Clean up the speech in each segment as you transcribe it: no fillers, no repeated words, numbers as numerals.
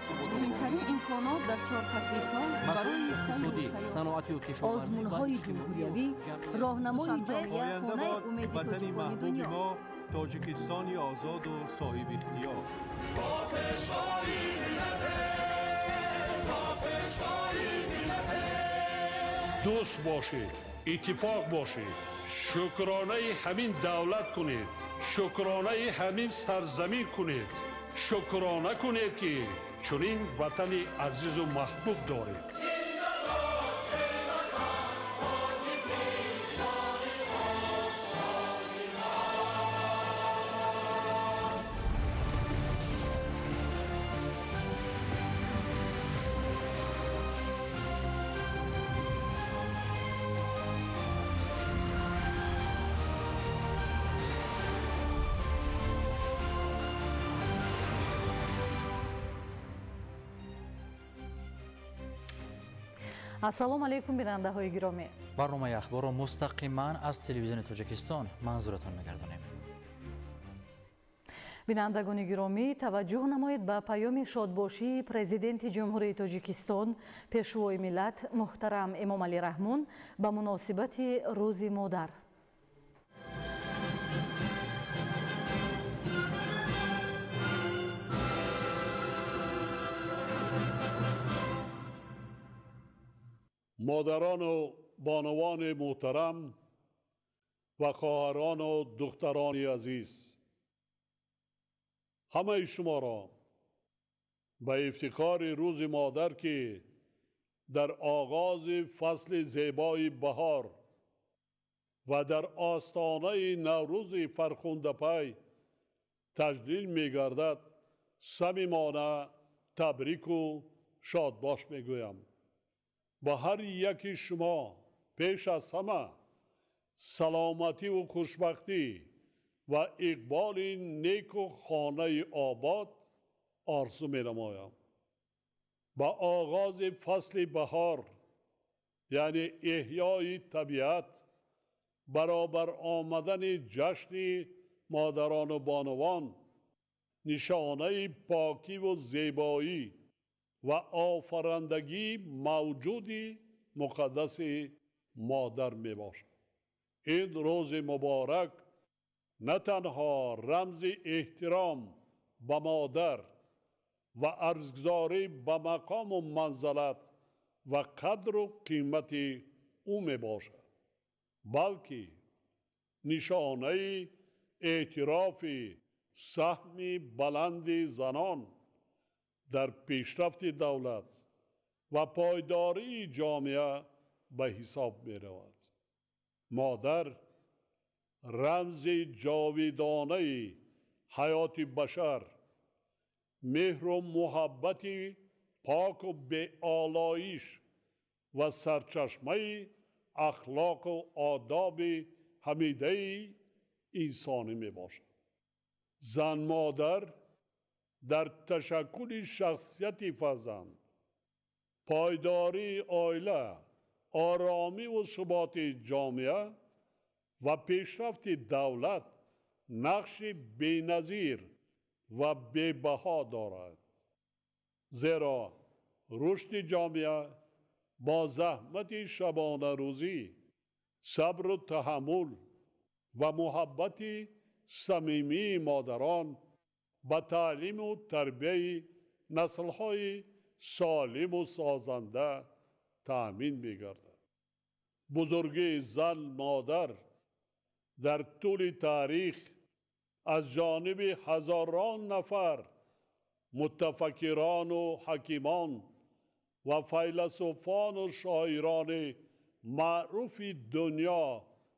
Суботу Муҳимтарин имконот дар чор фасли сол масоили барои сайру иқтисодӣ, сайёҳат. Саноатию кишоварзӣ ва Озмунҳои иҷтимоию ҷумҳуриявӣ, ҷамъиятӣ. роҳнамои Душанбе, ҷомеа, Оянда хонаи бод умеди ватани тоҷикони маҳбуби дунё. мо, Тоҷикистони озоду соҳибихтиёр. Дӯст бошед, иттифоқ бошед, шукронаи ҳамин давлат кунед, шукронаи ҳамин сарзамин кунед, шукрона кунед, ки чунин ватани азизу маҳбуб доред. Ассалому алайкум, бинандаҳои гиромӣ. Барномаи ахборро мустақиман аз Телевизиони Тоҷикистон манзуратон мегардонем. Бинандагони гиромӣ, таваҷҷӯҳ намоед ба паёми шодбошии Президенти Ҷумҳурии Тоҷикистон, Пешвои миллат муҳтарам Эмомалӣ Раҳмон ба муносибати Рӯзи модар. Модарону бонувони муҳтарам ва хоҳарону духтарони азиз, ҳамаи шуморо ба ифтихори Рӯзи модар, ки дар оғози фасли зебои баҳор ва дар остонаи Наврӯзи фархундапай таҷлил мегардад, самимона табрику шодбош мегӯям. Ба ҳар яки шумо пеш аз ҳама саломативу хушбахтӣ ва иқболи неку хонаи обод орзу менамоям. Ба оғози фасли баҳор, яъне эҳёи табиат, баробар омадани ҷашни модарону бонувон нишонаи покиву зебоӣ ва офарандагии мавҷуди муқаддаси модар мебошад. Ин рӯзи муборак на танҳо рамзи эҳтиром ба модар ва арзгузорӣ ба мақому манзалат ва қадру қимати ӯ мебошад, балки нишонаи эътирофи саҳми баланди занон дар пешрафти давлат ва пойдории ҷомеа ба ҳисоб меравад. Модар рамзи ҷовидонаи ҳаёти башар, меҳру муҳаббати поку беолоиш ва сарчашмаи ахлоқу одоби ҳамидаи инсонӣ мебошад. Зан модар дар ташаккули шахсияти фарзанд, пойдории оила, оромиву суботи ҷомеа ва пешрафти давлат нақши беназир ва бебаҳо дорад, зеро рушди ҷомеа бо заҳмати шабонарӯзӣ, сабру таҳаммул ва муҳаббати самимии модарон ба таълиму тарбияи наслҳои солиму созанда таъмин мегардад. Бузургии зан модар дар тӯли таърих аз ҷониби ҳазорон нафар мутафаккирону ҳакимон ва файласуфону шоирони маъруфи дунё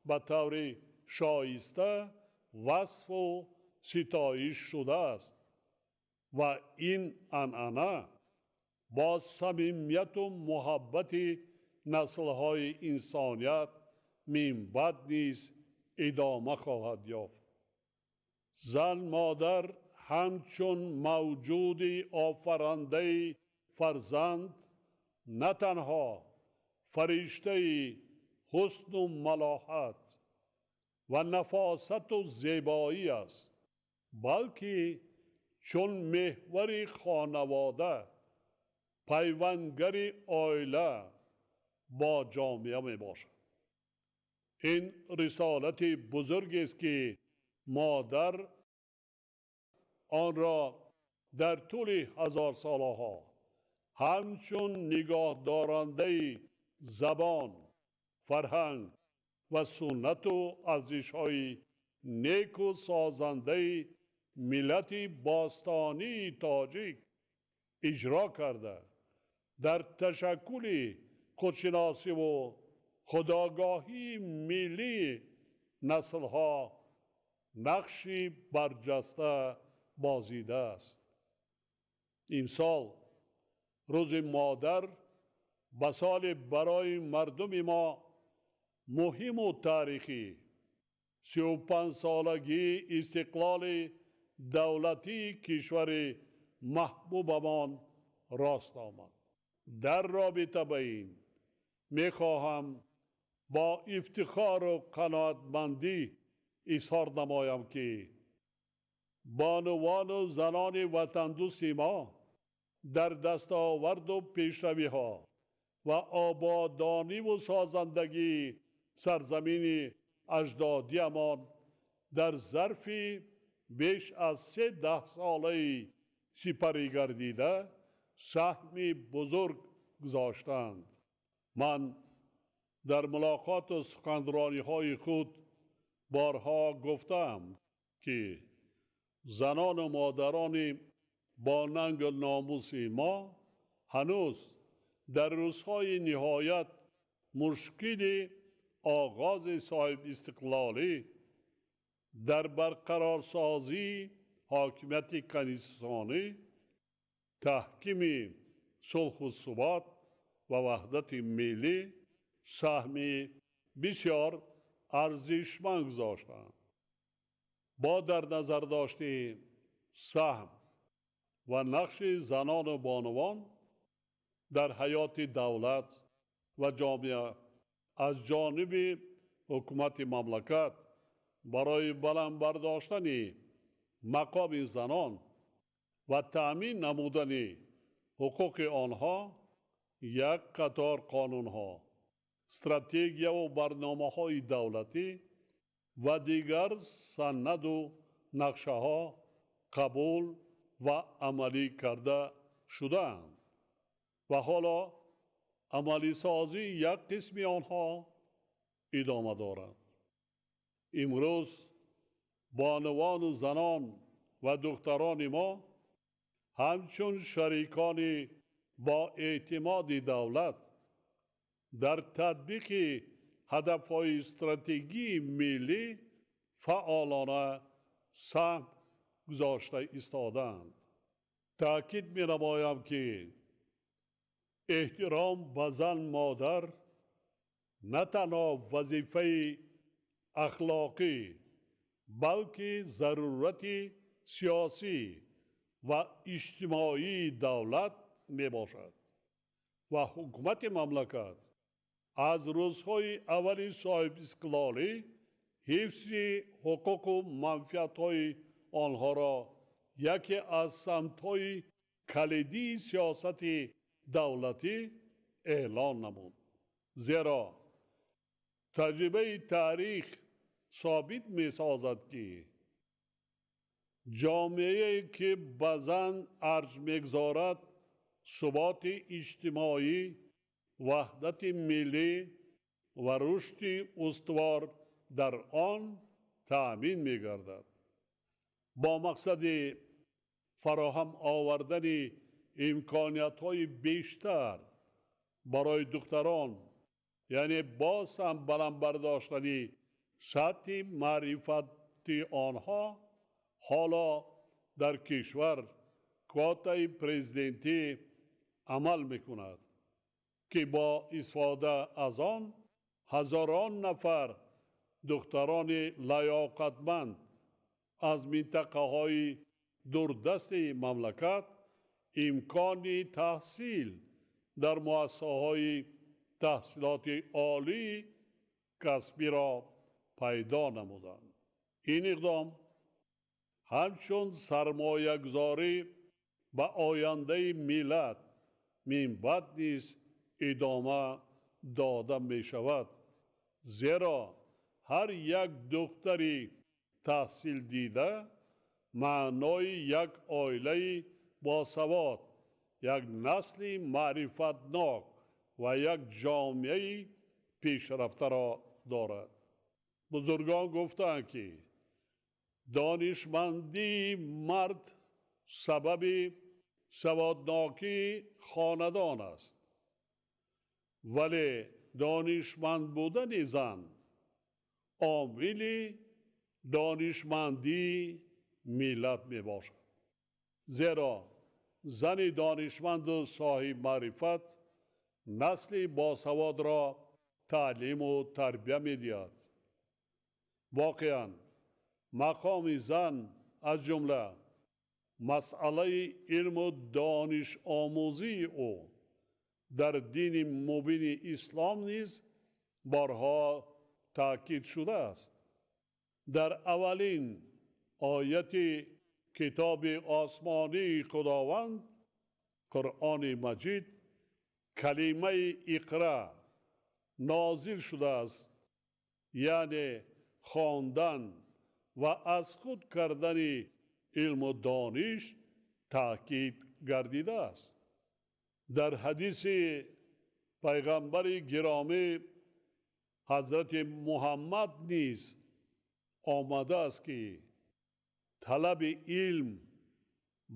ба таври шоиста васфу ситоиш шудааст ва ин анъана бо самимияту муҳаббати наслҳои инсоният минбаъд низ идома хоҳад ёфт. Зан модар ҳамчун мавҷуди офарандаи фарзанд на танҳо фариштаи ҳусну малоҳат ва нафосату зебоӣ аст, балки чун меҳвари хонавода Пайвандгари оила бо ҷомеа мебошад. Ин рисолати бузургест, ки модар онро дар тӯли ҳазорсолаҳо ҳамчун нигоҳдорандаи забон, фарҳанг ва суннату арзишҳои неку созандаи миллати бостонии тоҷик иҷро карда, дар ташаккули худшиносиву худогоҳии миллии наслҳо нақши барҷаста бозидааст. Имсол Рӯзи модар ба соли барои мардуми мо муҳиму таърихӣ, 35-солагии истиқлоли давлатии кишвари маҳбубамон рост омад. Дар робита ба ин мехоҳам бо ифтихору қаноатмандӣ изҳор намоям, ки бонувану занони ватандӯсти мо дар дастоварду пешравиҳо ва ободониву созандагии сарзамини аҷдодиамон дар зарфи беш аз се даҳсолаи сипарӣ гардида саҳми бузург гузоштанд. Ман дар мулоқоту суханрониҳои худ борҳо гуфтаам, ки занону модарони бо нангу номуси мо ҳанӯз дар рӯзҳои ниҳоят мушкили оғози соҳибистиқлолӣ дар барқарорсозии ҳокимияти конститутсионӣ, таҳкими сулҳу субот ва ваҳдати миллӣ саҳми бисёр арзишманд гузоштанд. Бо дар назардошти саҳм ва нақши занону бонувон дар ҳаёти давлат ва ҷомеа аз ҷониби ҳукумати мамлакат барои баланд бардоштани мақоми занон ва таъмин намудани ҳуқуқи онҳо як қатор қонунҳо, стратегияву барномаҳои давлатӣ ва дигар санаду нақшаҳо қабул ва амалӣ карда шудаанд ва ҳоло амалисозии як қисми онҳо идома дорад. Имрӯз бонувану занон ва духтарони мо ҳамчун шарикони бо эътимоди давлат дар татбиқи ҳадафҳои стратегии миллӣ фаъолона саҳм гузошта истодаанд. Таъкид менамоям, ки эҳтиром ба зан модар на танҳо вазифаи ахлоқӣ, балки зарурати сиёсӣ ва иҷтимоии давлат мебошад ва ҳукумати мамлакат аз рӯзҳои аввали соҳибистиқлолӣ ҳифзи ҳуқуқу манфиатҳои онҳоро яке аз самтҳои калидии сиёсати давлатӣ эълон намуд. Зеро таҷрибаи таърих собит месозад, ки ҷомеае, ки ба зан арҷ мегузорад, суботи иҷтимоӣ, ваҳдати миллӣ ва рушди устувор дар он таъмин мегардад. Бо мақсади фароҳам овардани имкониятҳои бештар барои духтарон, яъне боз ҳам баланд бардоштани сатҳи маърифати онҳо, ҳоло дар кишвар квотаи президентӣ амал мекунад, ки бо истифода аз он ҳазорон нафар духтарони лаёқатманд аз минтақаҳои дурдасти мамлакат имкони таҳсил дар муассисаҳои таҳсилоти олии касбиро пайдо намуданд. Ин иқдом ҳамчун сармоягузорӣ ба ояндаи миллат минбаъд низ идома дода мешавад, зеро ҳар як духтари таҳсилдида маънои як оилаи босавод, як насли маърифатнок ва як ҷомеаи пешрафтаро дорад. Бузургон гуфтаанд, ки донишмандии мард сабаби саводнокии хонадон аст, вале донишманд будани зан омили донишмандии миллат мебошад. Зеро зани донишманду соҳибмаърифат насли босаводро таълиму тарбия медиҳад. Воқеан, мақоми зан аз ҷумла масъалаи илму донишомӯзии ӯ дар дини мубини ислом низ борҳо таъкид шудааст. Дар аввалин ояти китоби осмонии Худованд, Қуръони Маҷид, калимаи иқра нозил шудааст, яъне хондан ва аз худ кардани илму дониш таъкид гардидааст. Дар ҳадиси пайғамбари гиромӣ ҳазрати Муҳаммад низ омадааст, ки талаби илм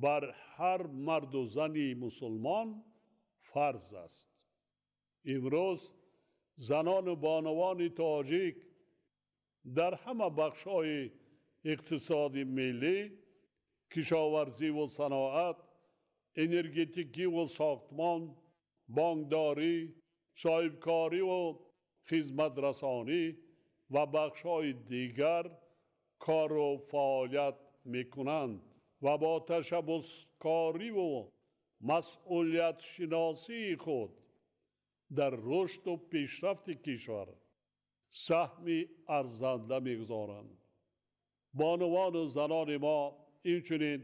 бар ҳар марду зани мусулмон фарз аст. Имрӯз занону бонувони тоҷик дар ҳама бахшҳои иқтисоди миллӣ, кишоварзиву саноат, энергетикиву сохтмон, бонкдорӣ, соҳибкориву хизматрасонӣ ва бахшҳои дигар кору фаъолият мекунанд ва бо ташаббускориву масъулиятшиносии худ дар рушду пешрафти кишвар саҳми арзанда мегузоранд. Бонувану занони мо инчунин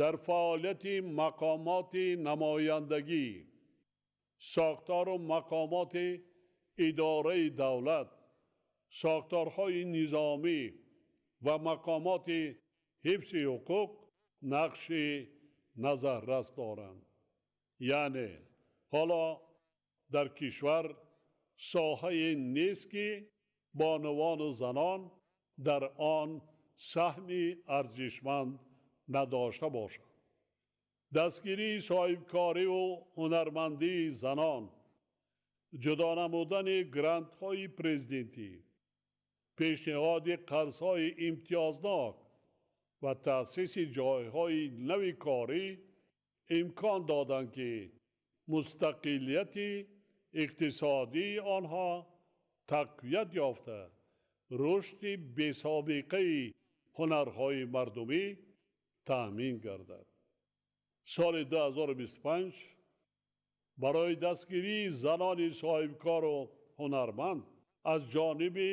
дар фаъолияти мақомоти намояндагӣ, сохтору мақомоти идораи давлат, сохторҳои низомӣ ва мақомоти ҳифзи ҳуқуқ нақши назаррас доранд. Яъне ҳоло дар кишвар соҳае нест, ки бонувану занон дар он саҳми арзишманд надошта бошанд. Дастгирии соҳибкориву ҳунармандии занон, ҷудо намудани грантҳои президентӣ, пешниҳоди қарзҳои имтиёзнок ва таъсиси ҷойҳои нави корӣ имкон доданд, ки мустақилияти иқтисодии онҳо тақвият ёфта, рушди бесобиқаи ҳунарҳои мардумӣ таъмин гардад. Соли 2025 барои дастгирии занони соҳибкору ҳунарманд аз ҷониби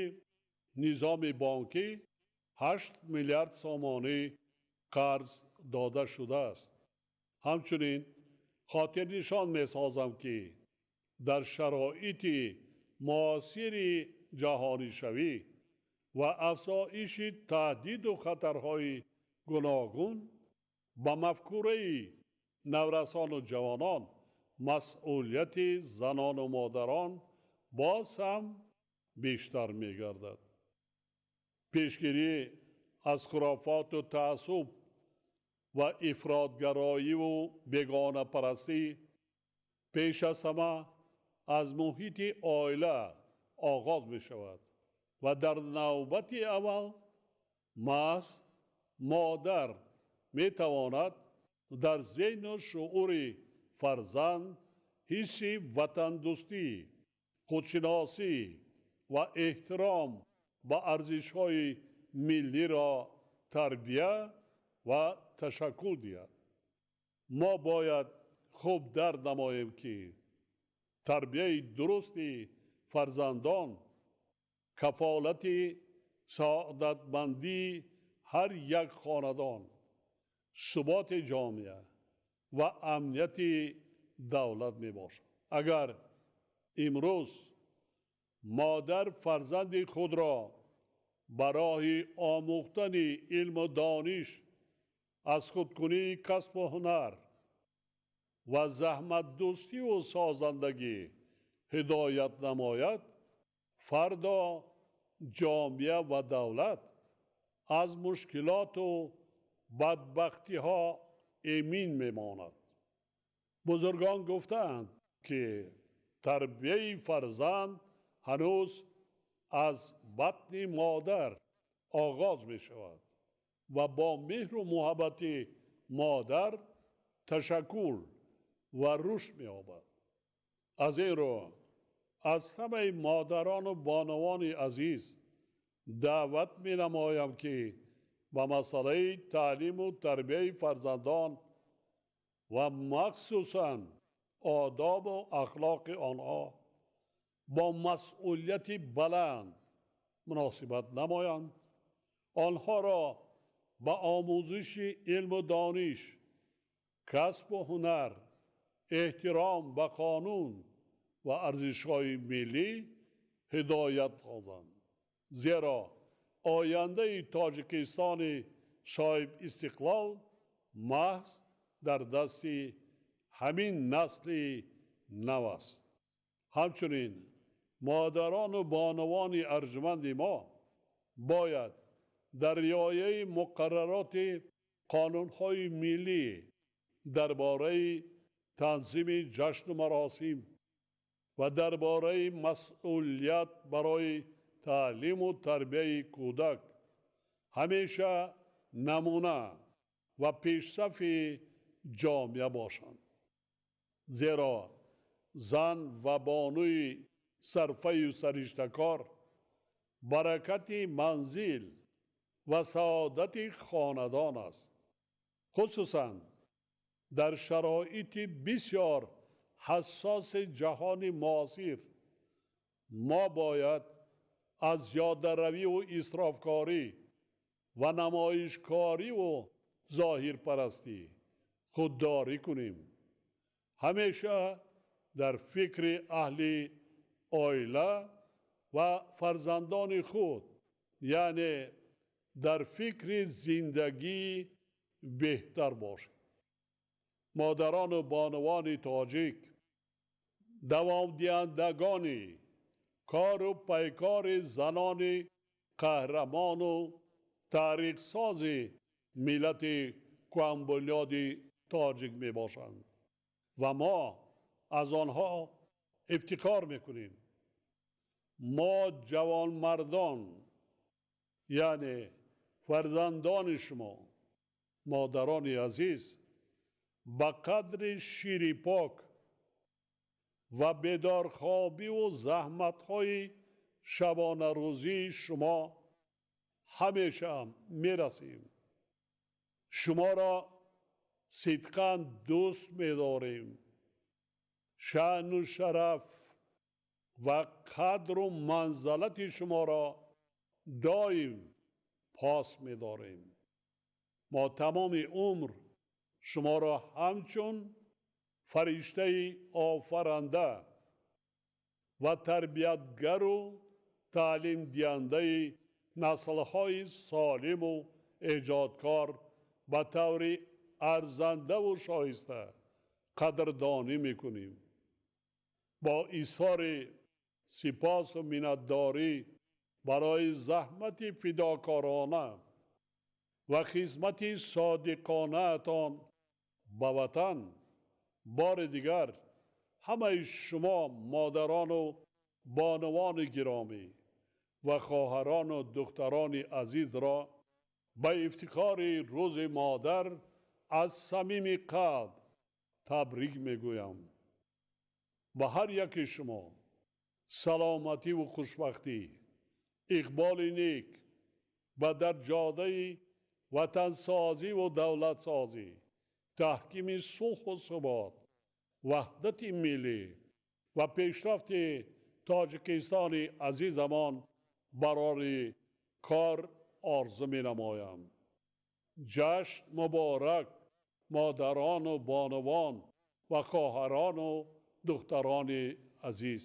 низоми бонкӣ 8 миллиард сомонӣ қарз дода шудааст. Ҳамчунин хотирнишон месозам, ки дар шароити муосири ҷаҳонишавӣ ва афзоиши таҳдиду хатарҳои гуногун ба мафкураи наврасону ҷавонон масъулияти занону модарон боз ҳам бештар мегардад. Пешгирӣ аз хурофоту таассуб ва ифротгароиву бегонапарастӣ пеш аз ҳама аз муҳити оила оғоз мешавад ва дар навбати аввал маҳз модар метавонад дар зеҳну шуури фарзанд ҳисси ватандӯстӣ, худшиносӣ ва эҳтиром ба арзишҳои миллиро тарбия ва ташаккул диҳад. Мо бояд хуб дарк намоем, ки тарбияи дурусти фарзандон кафолати саодатмандии ҳар як хонадон, суботи ҷомеа ва амнияти давлат мебошад. Агар имрӯз модар фарзанди худро ба роҳи омӯхтани илму дониш, аз худкунии касбу ҳунар ва заҳматдӯстиву созандагӣ ҳидоят намояд, фардо ҷомеа ва давлат аз мушкилоту бадбахтиҳо эмин мемонад. Бузургон гуфтаанд, ки тарбияи фарзанд ҳанӯз аз батни модар оғоз мешавад ва бо меҳру муҳаббати модар ташаккул ва рушд меёбад. Аз ин рӯ аз ҳамаи модарону бонувони азиз даъват менамоям, ки ба масъалаи таълиму тарбияи фарзандон ва махсусан одобу ахлоқи онҳо бо масъулияти баланд муносибат намоянд, онҳоро ба омӯзиши илму дониш, касбу ҳунар, эҳтиром ба қонун ва арзишҳои миллӣ ҳидоят созанд. Зеро ояндаи Тоҷикистони соҳибистиқлол маҳз дар дасти ҳамин насли нав аст. Ҳамчунин модарону бонувони арҷманди мо бояд дар риояи муқаррароти қонунҳои миллӣ дар бораи танзими ҷашну маросим ва дар бораи масъулият барои таълиму тарбияи кӯдак ҳамеша намуна ва пешсафи ҷомеа бошанд. Зеро зан ва бонуи сарфаю сариштакор баракати манзил ва саодати хонадон аст. Хусусан дар шароити бисёр ҳассоси ҷаҳони муосир мо бояд аз зиёдаравиву исрофкорӣ ва намоишкориву зоҳирпарастӣ худдорӣ кунем. Ҳамеша дар фикри аҳли оила ва фарзандони худ, яъне дар фикри зиндагии беҳтар бошем. Модарону бонувони тоҷик давомдиҳандагони кору пайкори занони қаҳрамону таърихсози миллати куҳанбунёди тоҷик мебошанд ва мо аз онҳо ифтихор мекунем. Мо ҷавонмардон, яъне фарзандони шумо, модарони азиз, ба қадри шири пок ва бедорхобиву заҳматҳои шабонарӯзии шумо ҳамеша мерасем. Шуморо сидқан дӯст медорем. Шаъну шараф ва қадру манзалати шуморо доим пос медорем. Мо тамоми умр шуморо ҳамчун фариштаи офаранда ва тарбиятгару таълимдиҳандаи наслҳои солиму эҷодкор ба таври арзандаву шоиста қадрдонӣ мекунем. Бо изҳори сипосу миннатдорӣ барои заҳмати фидокорона ва хизмати содиқонаатон ба ватан, бори дигар ҳамаи шумо модарону бонувони гиромӣ ва хоҳарону духтарони азизро ба ифтихори Рӯзи Модар аз самими қалб табрик мегӯям. Ба ҳар яки шумо саломативу хушбахтӣ, иқболи нек ва дар ҷодаи ватансозиву давлатсозӣ, таҳкими сулҳу субот, ваҳдати миллӣ ва пешрафти Тоҷикистони азизамон барори кор орзу менамоям. Ҷашн муборак, модарону бонувон ва хоҳарону духтарони азиз.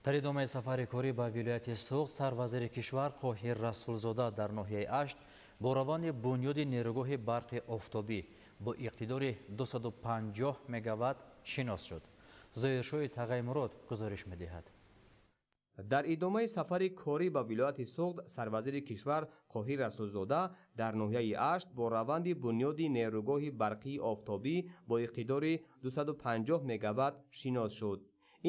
Дар идомаи сафари корӣ ба вилояти Суғд сарвазири кишвар Қоҳир Расулзода дар ноҳияи Ашт бо раванди бунёди нерӯгоҳи барқи офтобӣ бо иқтидори 250 мегаватт шинос шуд. Зоҳиршоҳи Тағаймурод гузориш медиҳад. Дар идомаи сафари корӣ ба вилояти Суғд сарвазири кишвар Қоҳир Расулзода дар ноҳияи Ашт бо раванди бунёди нерӯгоҳи барқии офтобӣ бо иқтидори 250 мегаватт шинос шуд.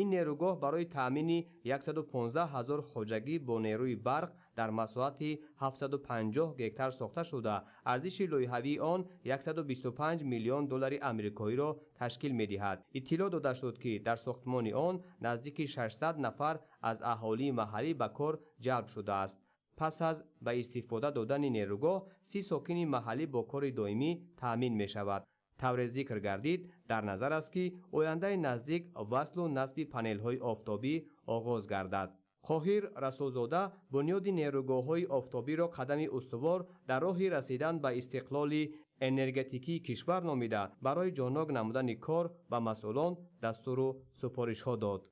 Ин нерӯгоҳ барои таъмини 115 ҳазор хоҷагӣ бо нерӯи барқ дар масоҳати 750 гектар сохта шуда, арзиши лоиҳавии он 125 миллион доллари амрикоиро ташкил медиҳад. Иттилоъ дода шуд, ки дар сохтмони он наздики 600 нафар аз аҳолии маҳаллӣ ба кор ҷалб шудааст. Пас аз ба истифода додани нерӯгоҳ 30 сокини маҳаллӣ бо кори доимӣ таъмин мешавад. Тавре зикр гардид, дар назар аст, ки ояндаи наздик васлу насби панелҳои офтобӣ оғоз гардад. Қоҳир Расулзода бунёди нерӯгоҳҳои офтобиро қадами устувор дар роҳи расидан ба истиқлоли энергетикии кишвар номида, барои ҷоннок намудани кор ба масъулон дастуру супоришҳо дод.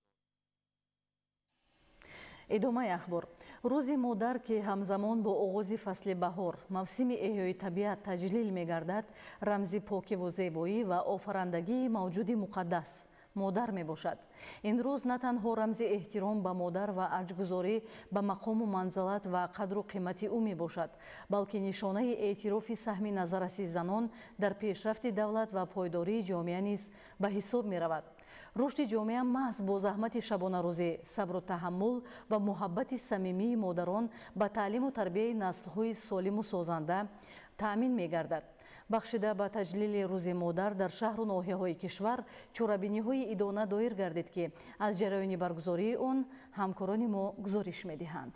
Идомаи ахбор. Рӯзи модар, ки ҳамзамон бо оғози фасли баҳор, мавсими эҳёи табиат таҷлил мегардад, рамзи покиву зебоӣ ва офарандагии мавҷуди муқаддас модар мебошад. Ин рӯз на танҳо рамзи эҳтиром ба модар ва арҷгузорӣ ба мақому манзалат ва қадру қимати ӯ мебошад, балки нишонаи эътирофи саҳми назарраси занон дар пешрафти давлат ва пойдории ҷомеа низ ба ҳисоб меравад. Рушди ҷомеа маҳз бо заҳмати шабонарӯзӣ, сабру таҳаммул ва муҳаббати самимии модарон ба таълиму тарбияи наслҳои солиму созанда таъмин мегардад. Бахшида ба таҷлили рӯзи модар дар шаҳру ноҳияҳои кишвар чорабиниҳои идона доир гардид, ки аз ҷараёни баргузории он ҳамкорони мо гузориш медиҳанд.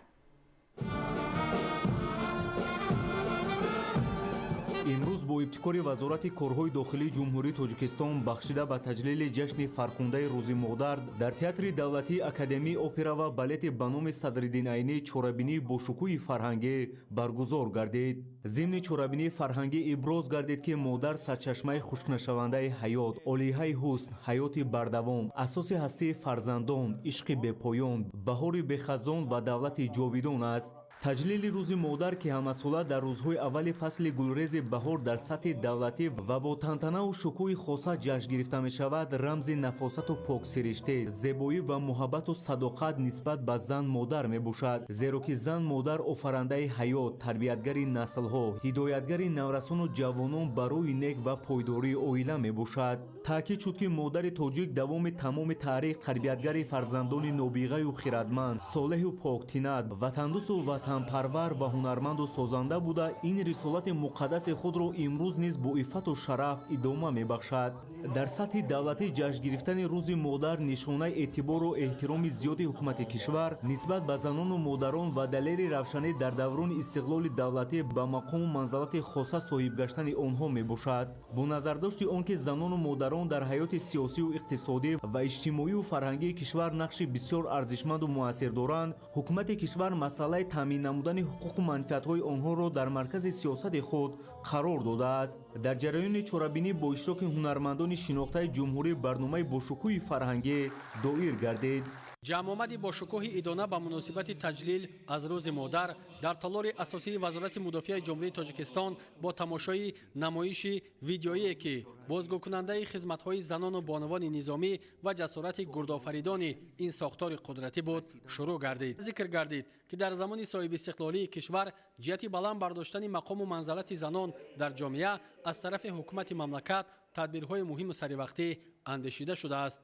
Имрӯз бо ибтикори Вазорати корҳои дохилии Ҷумҳурии Тоҷикистон бахшида ба таҷлили ҷашни фархундаи рӯзи модар дар Театри давлатии Академияи опера ва балети ба номи Садриддин Айнӣ чорабинии бошукӯҳи фарҳангӣ баргузор гардид. Зимни чорабинии фарҳангӣ иброз гардид, ки модар сарчашмаи хушкнашавандаи ҳаёт, олиҳаи ҳусн, ҳаёти бардавом, асоси ҳастии фарзандон, ишқи бепоён, баҳори бехазон ва давлати ҷовидон аст. Таҷлили рӯзи модар, ки ҳамасола дар рӯзҳои аввали фасли гулрези баҳор дар сатҳи давлатӣ ва бо тантанаву шукӯҳи хоса ҷашн гирифта мешавад, рамзи нафосату поксириштӣ, зебоӣ ва муҳаббату садоқат нисбат ба зан модар мебошад. Зеро ки зан модар офарандаи ҳаёт, тарбиятгари наслҳо, ҳидоятгари наврасону ҷавонон ба рӯи нек ва пойдории оила мебошад. Таъкид шуд, ки модари тоҷик давоми тамоми таърих тарбиятгари фарзандони нобиғаю хирадманд, солеҳу поктинат, ватандӯсту ватанпарвар ва ҳунарманду созанда буда, ин рисолати муқаддаси худро имрӯз низ бо иффату шараф идома мебахшад. Дар сатҳи давлатӣ ҷашн гирифтани рӯзи модар нишонаи эътибору эҳтироми зиёди ҳукумати кишвар нисбат ба занону модарон ва далели равшанӣ дар даврони истиқлоли давлатӣ ба мақому манзалати хоса соҳиб гаштани онҳо мебошад. Бо назардошти он ки занону модарон дар ҳаёти сиёсию иқтисодӣ ва иҷтимоию фарҳангии кишвар нақши бисёр арзишманду муассир доранд, ҳукумати кишвар масъалаи таъмин намудани ҳуқуқу манфиатҳои онҳоро дар маркази сиёсати худ қарор додааст. Дар ҷараёни чорабинӣ бо иштироки ҳунармандони шинохтаи ҷумҳурӣ барномаи бошукӯҳи фарҳангӣ доир гардид. Ҷамъомади бошукӯҳи идона ба муносибати таҷлил аз рӯзи модар дар толори асосии Вазорати мудофиаи Ҷумҳурии Тоҷикистон бо тамошои намоиши видеоие, ки бозгӯкунандаи хизматҳои занону бонувони низомӣ ва ҷасорати гурдофаридони ин сохтори қудратӣ буд, шурӯъ гардид. Зикр гардид, ки дар замони соҳибистиқлолии кишвар ҷиҳати баланд бардоштани мақому манзалати занон дар ҷомеа аз тарафи ҳукумати мамлакат тадбирҳои муҳиму саривақтӣ андешида шудааст.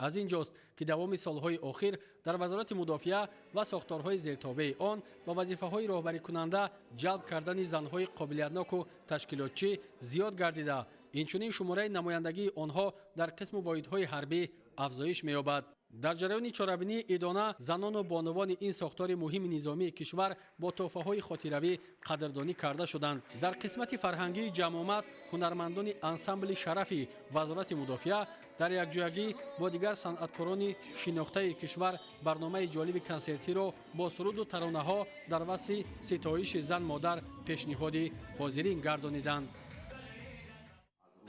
Аз ин ҷост, ки давоми солҳои охир дар Вазорати мудофиа ва сохторҳои зертобеи он ба вазифаҳои роҳбарикунанда ҷалб кардани занҳои қобилиятноку ташкилотчӣ зиёд гардида, инчунин шумораи намояндагии онҳо дар қисму воҳидҳои ҳарбӣ афзоиш меёбад. Дар ҷараёни чорабинии идона занону бонувони ин сохтори муҳими низомии кишвар бо тӯҳфаҳои хотиравӣ қадрдонӣ карда шуданд. Дар қисмати фарҳангии ҷамъомад ҳунармандони ансамбли шарафи Вазорати мудофиа дар якҷоягӣ бо дигар санъаткорони шинохтаи кишвар барномаи ҷолиби консертиро бо суруду таронаҳо дар васфи ситоиши зан модар пешниҳоди ҳозирин гардониданд.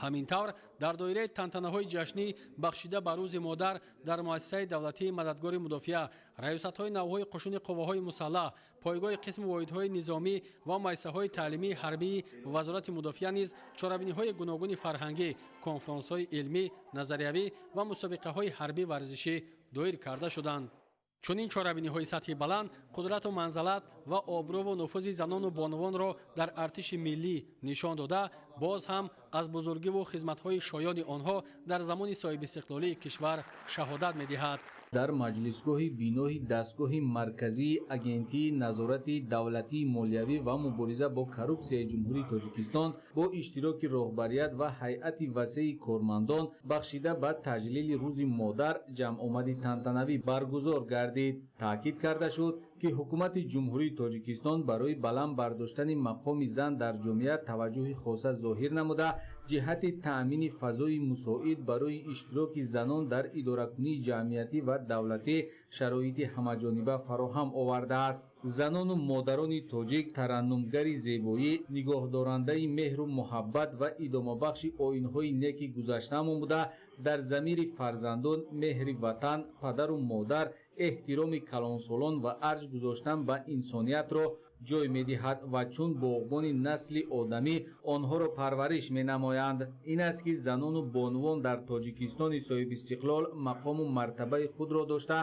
Ҳамин тавр, дар доираи тантанаҳои ҷашнӣ бахшида ба Рӯзи модар дар муассисаи давлатии Мададгори мудофиа, раёсатҳои навҳои қушуни қувваҳои мусаллаҳ, пойгоҳи қисми воҳидҳои низомӣ ва муассисаҳои таълимии ҳарбии Вазорати мудофиа низ чорабиниҳои гуногуни фарҳангӣ, конфронсҳои илмӣ, назариявӣ ва мусобиқаҳои ҳарбӣ варзишӣ доир карда шуданд. Чунин чорабиниҳои сатҳи баланд қудрату манзалат ва обрӯву нуфузи занону бонувонро дар артиши миллӣ нишон дода, боз ҳам аз бузургиву хизматҳои шоёни онҳо дар замони соҳибистиқлолии кишвар шаҳодат медиҳад. Дар маҷлисгоҳи бинои дастгоҳи марказии Агентии назорати давлатии молиявӣ ва мубориза бо коррупсияи Ҷумҳурии Тоҷикистон бо иштироки роҳбарият ва ҳайати васеи кормандон бахшида ба таҷлили Рӯзи модар ҷамъомади тантанавӣ баргузор гардид. Таъкид карда шуд, ки ҳукумати Ҷумҳурии Тоҷикистон барои баланд бардоштани мақоми зан дар ҷомеа таваҷҷӯҳи хоса зоҳир намуда, ҷиҳати таъмини фазои мусоид барои иштироки занон дар идоракунии ҷамъиятӣ ва давлатӣ шароити ҳамаҷониба фароҳам овардааст. Занону модарони тоҷик тараннумгари зебоӣ, нигоҳдорандаи меҳру муҳаббат ва идомабахши оинҳои неки гузаштаамон буда, дар замири фарзандон меҳри ватан, падару модар, эҳтироми калонсолон ва арҷ гузоштан ба инсониятро ҷой медиҳад ва чун боғбони насли одамӣ онҳоро парвариш менамоянд. Ин аст, ки занону бонувон дар Тоҷикистони соҳибистиқлол мақому мартабаи худро дошта,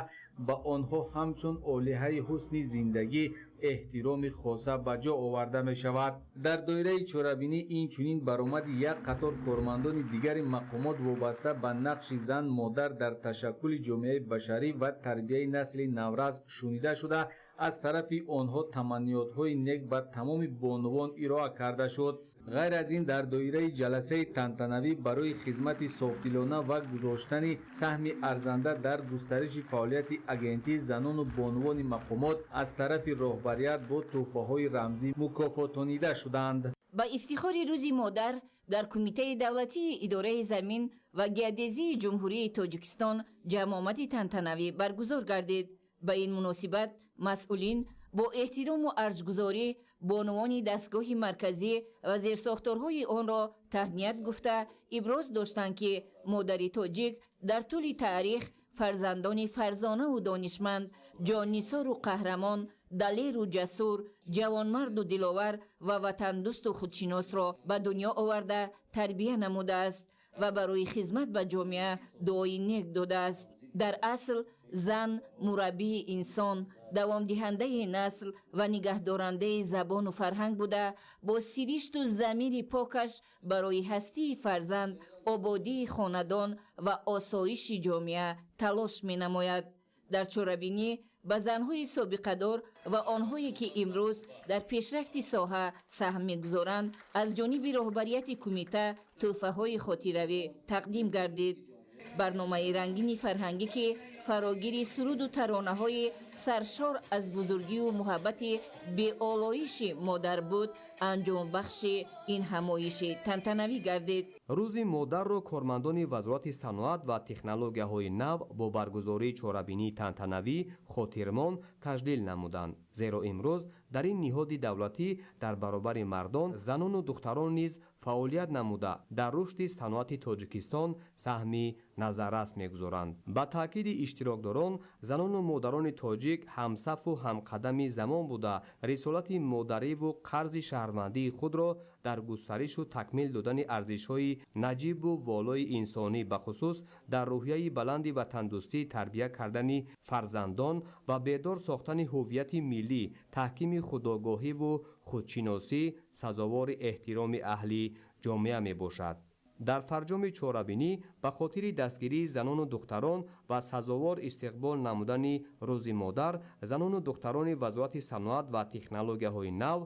ба онҳо ҳамчун олиҳаи ҳусни зиндагӣ эҳтироми хоса ба ҷо оварда мешавад. Дар доираи чорабинӣ инчунин баромади як қатор кормандони дигари мақомот вобаста ба нақши зан модар дар ташаккули ҷомеаи башарӣ ва тарбияи насли наврас шунида шуда, аз тарафи онҳо таманниётҳои нек ба тамоми бонувон ироа карда шуд. Ғайр аз ин, дар доираи ҷаласаи тантанавӣ барои хизмати софдилона ва гузоштани саҳми арзанда дар густариши фаъолияти агентӣ занону бонувони мақомот аз тарафи роҳбарият бо тӯҳфаҳои рамзӣ мукофотонида шуданд. Ба ифтихори Рӯзи модар дар Кумитаи давлатии идораи замин ва геодезии Ҷумҳурии Тоҷикистон ҷамъомади тантанавӣ баргузор гардид. Ба ин муносибат масъулин бо эҳтирому арҷгузорӣ бонувони дастгоҳи марказӣ ва зерсохторҳои онро таҳният гуфта, иброз доштанд, ки модари тоҷик дар тӯли таърих фарзандони фарзонаву донишманд, ҷоннисору қаҳрамон, далеру ҷасур, ҷавонмарду диловар ва ватандӯсту худшиносро ба дунё оварда тарбия намудааст ва барои хизмат ба ҷомеа дуои нек додааст. Дар асл, зан мураббии инсон, давомдиҳандаи насл ва нигаҳдорандаи забону фарҳанг буда, бо сиришту замири покаш барои ҳастии фарзанд, ободии хонадон ва осоиши ҷомеа талош менамояд. Дар чорабинӣ ба занҳои собиқадор ва онҳое, ки имрӯз дар пешрафти соҳа саҳм мегузоранд, аз ҷониби роҳбарияти кумита тӯҳфаҳои хотиравӣ тақдим гардид. Барномаи рангини фарҳангӣ, ки фарогири суруду таронаҳои саршор аз бузургию муҳаббати беолоиши модар буд, анҷомбахши ин ҳамоиши тантанавӣ гардид. Рӯзи модарро кормандони Вазорати саноат ва технологияҳои нав бо баргузории чорабинии тантанавӣ хотирмон таҷлил намуданд. Зеро имрӯз дар ин ниҳоди давлатӣ дар баробари мардон занону духтарон низ фаъолият намуда, дар рушди саноати Тоҷикистон саҳми назаррас мегузоранд. Ба таъкиди иштирокдорон, занону модарони тоҷик ҳамсафу ҳамқадами замон буда, рисолати модариву қарзи шаҳрвандии худро дар густаришу такмил додани арзишҳои наҷибу волои инсонӣ, бахусус дар рӯҳияи баланди ватандӯстӣ тарбия кардани фарзандон ва бедор сохтани ҳуввияти миллӣ, таҳкими худогоҳиву худшиносӣ сазовори эҳтироми аҳли ҷомеа мебошад. Дар фарҷоми чорабинӣ ба хотири дастгирии занону духтарон ва сазовор истиқбол намудани Рӯзи модар занону духтарони Вазорати саноат ва технологияҳои нав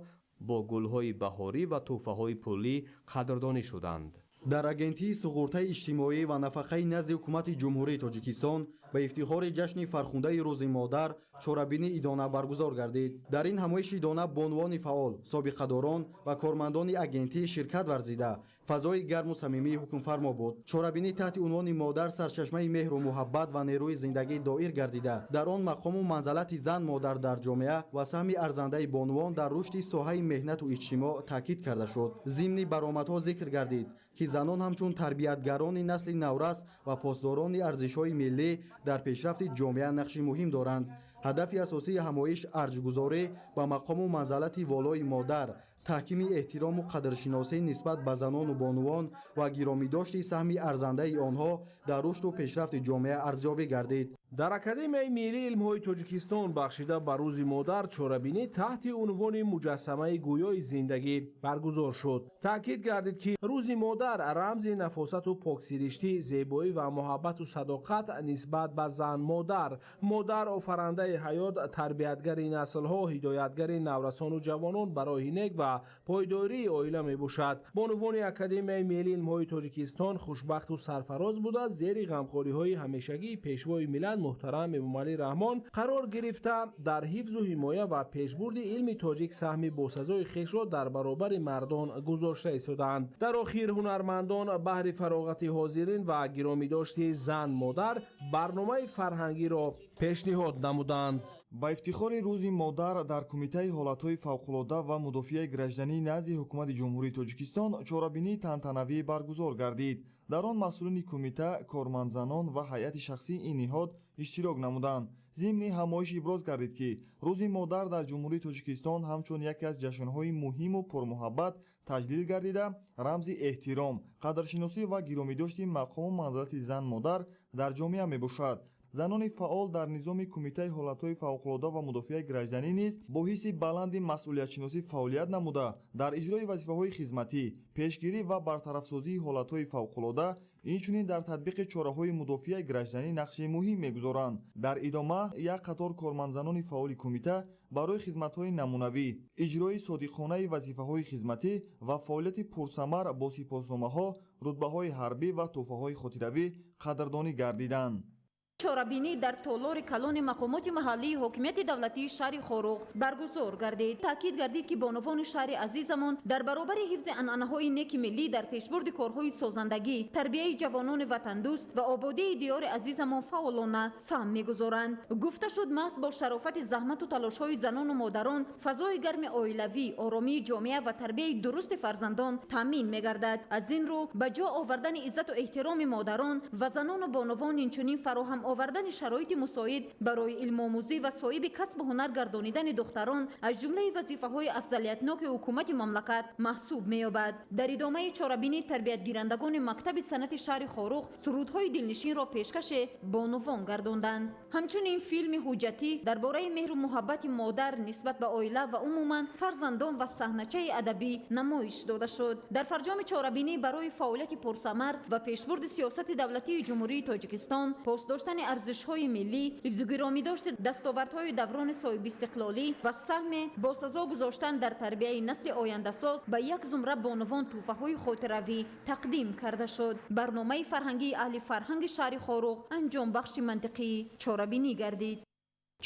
бо гулҳои баҳорӣ ва тӯҳфаҳои пулӣ қадрдонӣ шуданд. Дар Агентии суғуртаи иҷтимоӣ ва нафақаи назди Ҳукумати Ҷумҳурии Тоҷикистон Ба ифтихори ҷашни фархундаи Рӯзи модар чорабинии идона баргузор гардид. Дар ин ҳамоиши идона бонувони фаъол, собиқадорон ва кормандони агентӣ ширкат варзида, фазои гарму самимии ҳукмфармо буд. Чорабинӣ таҳти унвони «Модар сарчашмаи меҳру муҳаббат ва нерӯи зиндагӣ» доир гардида, дар он мақому манзалати зан модар дар ҷомеа ва саҳми арзандаи бонувон дар рушди соҳаи меҳнату иҷтимоъ таъкид карда шуд. Зимни баромадҳо зикр гардид, ки занон ҳамчун тарбиятгарони насли наврас ва посдорони арзишҳои миллӣ дар пешрафти ҷомеа нақши муҳим доранд. Ҳадафи асосии ҳамоиш арҷгузорӣ ба мақому манзалати волои модар, таҳкими эҳтирому қадршиносӣ нисбат ба занону бонувон ва гиромидошти саҳми арзандаи онҳо дар рушду пешрафти ҷомеа арзёбӣ гардид. Дар Академияи миллии илмҳои Тоҷикистон бахшида ба Рӯзи модар чорабинӣ таҳти унвони «Муҷассамаи гӯёи зиндагӣ» баргузор шуд. Таъкид гардид, ки Рӯзи модар рамзи нафосату поксириштӣ, зебоӣ ва муҳаббату садоқат нисбат ба зан модар, модар офарандаи ҳаёт, тарбиятгари наслҳо, ҳидоятгари наврасону ҷавонон ба роҳи нек ва пойдории оила мебошад. Бонувони Академияи миллии илмҳои Тоҷикистон хушбахту сарфароз буда, зери ғамхориҳои ҳамешагии Пешвои миллат муҳтарам Эмомалӣ Раҳмон қарор гирифта, дар ҳифзу ҳимоя ва пешбурди илми тоҷик саҳми босазои хешро дар баробари мардон гузошта истодаанд. Дар охир ҳунармандон баҳри фароғати ҳозирин ва гиромидошти зан модар барномаи фарҳангиро пешниҳод намуданд. Ба ифтихори Рӯзи модар дар Кумитаи ҳолатҳои фавқулода ва мудофиаи гражданӣ назди Ҳукумати Ҷумҳурии Тоҷикистон чорабинии тантанавӣ баргузор гардид. Дар он масъулини кумита, кормандзанон ва ҳайати шахсии ин ниҳод иштирок намуданд. Зимни ҳамоиш иброз гардид, ки Рӯзи модар дар Ҷумҳурии Тоҷикистон ҳамчун яке аз ҷашнҳои муҳиму пурмуҳаббат таҷлил гардида, рамзи эҳтиром, қадршиносӣ ва гиромидошти мақому манзалати зан модар дар ҷомеа мебошад. Занони фаъол дар низоми Кумитаи ҳолатҳои фавқулода ва мудофиаи гражданӣ низ бо ҳисси баланди масъулиятшиносӣ фаъолият намуда, дар иҷрои вазифаҳои хизматӣ, пешгирӣ ва бартарафсозии ҳолатҳои фавқулода, инчунин дар татбиқи чораҳои мудофиаи гражданӣ нақши муҳим мегузоранд. Дар идома як қатор кормандзанони фаъоли кумита барои хизматҳои намунавӣ, иҷрои содиқонаи вазифаҳои хизматӣ ва фаъолияти пурсамар бо сипосномаҳо, рутбаҳои ҳарбӣ ва тӯҳфаҳои хотиравӣ қадрдонӣ гардиданд. Чорабинӣ дар толори калони мақомоти маҳаллии ҳокимияти давлатии шаҳри Хоруғ баргузор гардид. Таъкид гардид, ки бонувони шаҳри азизамон дар баробари ҳифзи анъанаҳои неки миллӣ дар пешбурди корҳои созандагӣ, тарбияи ҷавонони ватандӯст ва ободии диёри азизамон фаъолона саҳм мегузоранд. Гуфта шуд, маҳз бо шарофати заҳмату талошҳои занону модарон фазои гарми оилавӣ, оромии ҷомеа ва тарбияи дурусти фарзандон таъмин мегардад. Аз ин рӯ ба ҷо овардани иззату эҳтироми модарон ва занону бонувон, инчунин фароҳам овардани шароити мусоид барои илмомӯзӣ ва соҳиби касбу ҳунар гардонидани духтарон аз ҷумлаи вазифаҳои афзалиятноки ҳукумати мамлакат маҳсуб меёбад. Дар идомаи чорабинӣ тарбиятгирандагони мактаби санъати шаҳри Хоруғ сурудҳои дилнишинро пешкаши бонувон гардонданд. Ҳамчунин филми ҳуҷҷатӣ дар бораи меҳру муҳаббати модар нисбат ба оила ва умуман фарзандон ва саҳначаи адабӣ намоиш дода шуд. Дар фарҷоми чорабинӣ барои фаъолияти пурсамар ва пешбурди сиёсати давлатии Ҷумҳурии Тоҷикистон, пос доштани арзишҳои миллӣ, ҳифзу гиромидошти дастовардҳои даврони соҳибистиқлолӣ ва саҳме бо сазо гузоштан дар тарбияи насли ояндасоз ба як зумра бонувон тӯҳфаҳои хотиравӣ тақдим карда шуд. Барномаи фарҳангии аҳли фарҳанги шаҳри Хоруғ анҷомбахши мантиқии чорабинӣ гардид.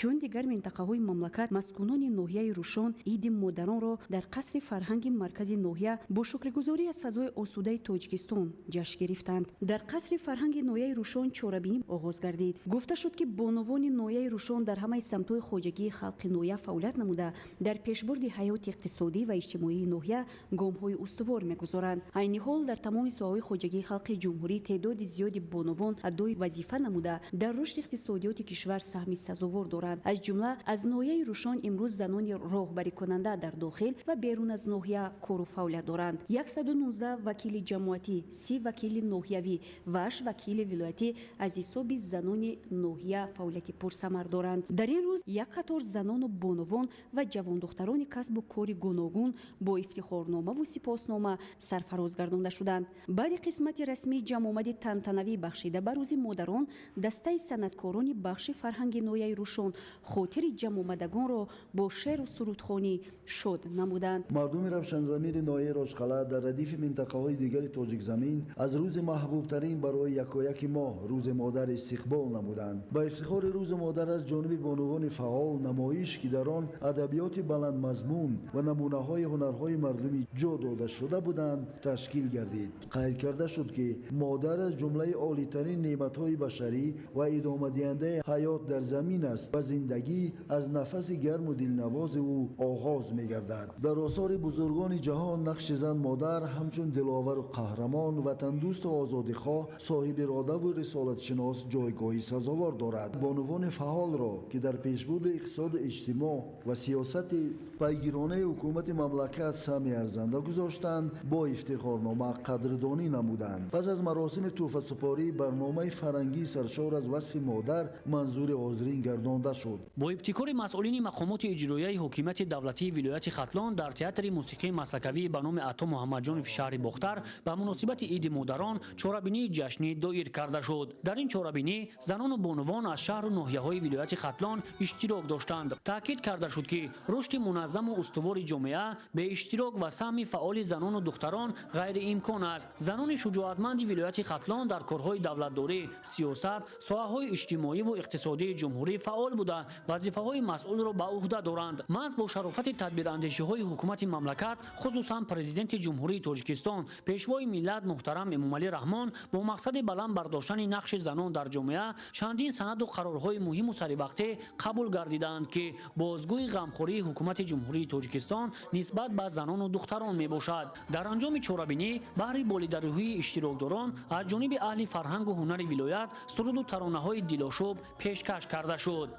Чун дигар минтақаҳои мамлакат, маскунони ноҳияи Рӯшон Иди модаронро дар қасри фарҳанги маркази ноҳия бо шукргузорӣ аз фазои осудаи Тоҷикистон ҷашн гирифтанд. Дар қасри фарҳанги ноҳияи Рӯшон чорабинӣ оғоз гардид. Гуфта шуд, ки бонувони ноҳияи Рӯшон дар ҳамаи самтҳои хоҷагии халқи ноҳия фаъолият намуда, дар пешбурди ҳаёти иқтисодӣ ва иҷтимоии ноҳия гомҳои устувор мегузоранд. Айни ҳол дар тамоми соҳаҳои хоҷагии халқи ҷумҳурӣ теъдоди зиёди бонувон адои вазифа намуда, дар рушди иқтисодиёти кишвар саҳми сазовор доранд. Аз ҷумла аз ноҳияи Рӯшон имрӯз занони роҳбарикунанда дар дохил ва берун аз ноҳия кору фаъолият доранд. 119 вакили ҷамоатӣ, 30 вакили ноҳиявӣ ва 8 вакили вилоятӣ аз ҳисоби занони ноҳия фаъолияти пурсамар доранд. Дар ин рӯз як қатор занону бонувон ва ҷавондухтарони касбу кори гуногун бо ифтихорномаву сипоснома сарфароз гардонда шуданд. Баъди қисмати расмии ҷамъомади тантанавӣ бахшида ба Рӯзи модарон, дастаи санъаткорони бахши фарҳанги ноҳияи Рӯшон Рушон хотири ҷамъомадагонро бо шеъру сурудхонӣ шод намуданд. Мардуми равшанзамири ноҳияи Рошқалъа дар радифи минтақаҳои дигари тоҷикзамин аз рӯзи маҳбубтарин барои якояки мо Рӯзи модар истиқбол намуданд. Ба ифтихори Рӯзи модар аз ҷониби бонувони фаъол намоиш, ки дар он адабиёти баландмазмун ва намунаҳои ҳунарҳои мардумӣ ҷо дода шуда буданд, ташкил гардид. Қайд карда шуд, ки модар аз ҷумлаи олитарин неъматҳои башарӣ ва идомадиҳандаи ҳаёт дар замин аст ва зиндагӣ аз нафаси гарму дилнавози ӯ оғоз мегардад. Дар осори бузургони ҷаҳон нақши зан модар ҳамчун диловару қаҳрамон, ватандӯсту озодихоҳ, соҳиби иродаву рисолатшинос ҷойгоҳи сазовор дорад. Бонувони фаъолро, ки дар пешбурди иқтисоду иҷтимоъ ва сиёсати пайгиронаи ҳукумати мамлакат саҳми арзанда гузоштанд, бо ифтихорнома қадрдонӣ намуданд. Пас аз маросими тӯҳфасупорӣ барномаи фарҳангии саршор аз васфи модар манзури ҳозирин гардонда шуд. Бо ибтикори масъулини мақомоти иҷроияи ҳокимияти давлатии вилояти Хатлон дар театри мусиқии маслакавӣ ба номи Ато Муҳаммадҷонови шаҳри Бохтар ба муносибати Иди модарон чорабинии ҷашнӣ доир карда шуд. Дар ин чорабинӣ занону бонувон аз шаҳру ноҳияҳои вилояти Хатлон иштирок доштанд. Таъкид карда шуд, ки рушди муназзаму устувори ҷомеа бе иштирок ва саҳми фаъоли занону духтарон ғайриимкон аст. Занони шуҷоатманди вилояти Хатлон дар корҳои давлатдорӣ, сиёсат, соҳаҳои иҷтимоиву иқтисодии ҷумҳурӣ фаъол буда, вазифаҳои масъулро ба уҳда доранд. Маҳз бо шарофати тадбирандешиҳои ҳукумати мамлакат, хусусан Президенти Ҷумҳурии Тоҷикистон, Пешвои миллат муҳтарам Эмомалӣ Раҳмон бо мақсади баланд бардоштани нақши занон дар ҷомеа чандин санаду қарорҳои муҳиму саривақтӣ қабул гардидаанд, ки бозгӯи ғамхории ҳукумати Ҷумҳурии Тоҷикистон нисбат ба занону духтарон мебошад. Дар анҷоми чорабинӣ баҳри болидарӯҳии иштирокдорон аз ҷониби аҳли фарҳангу ҳунари вилоят суруду таронаҳои дилошӯб пешкаш карда шуд.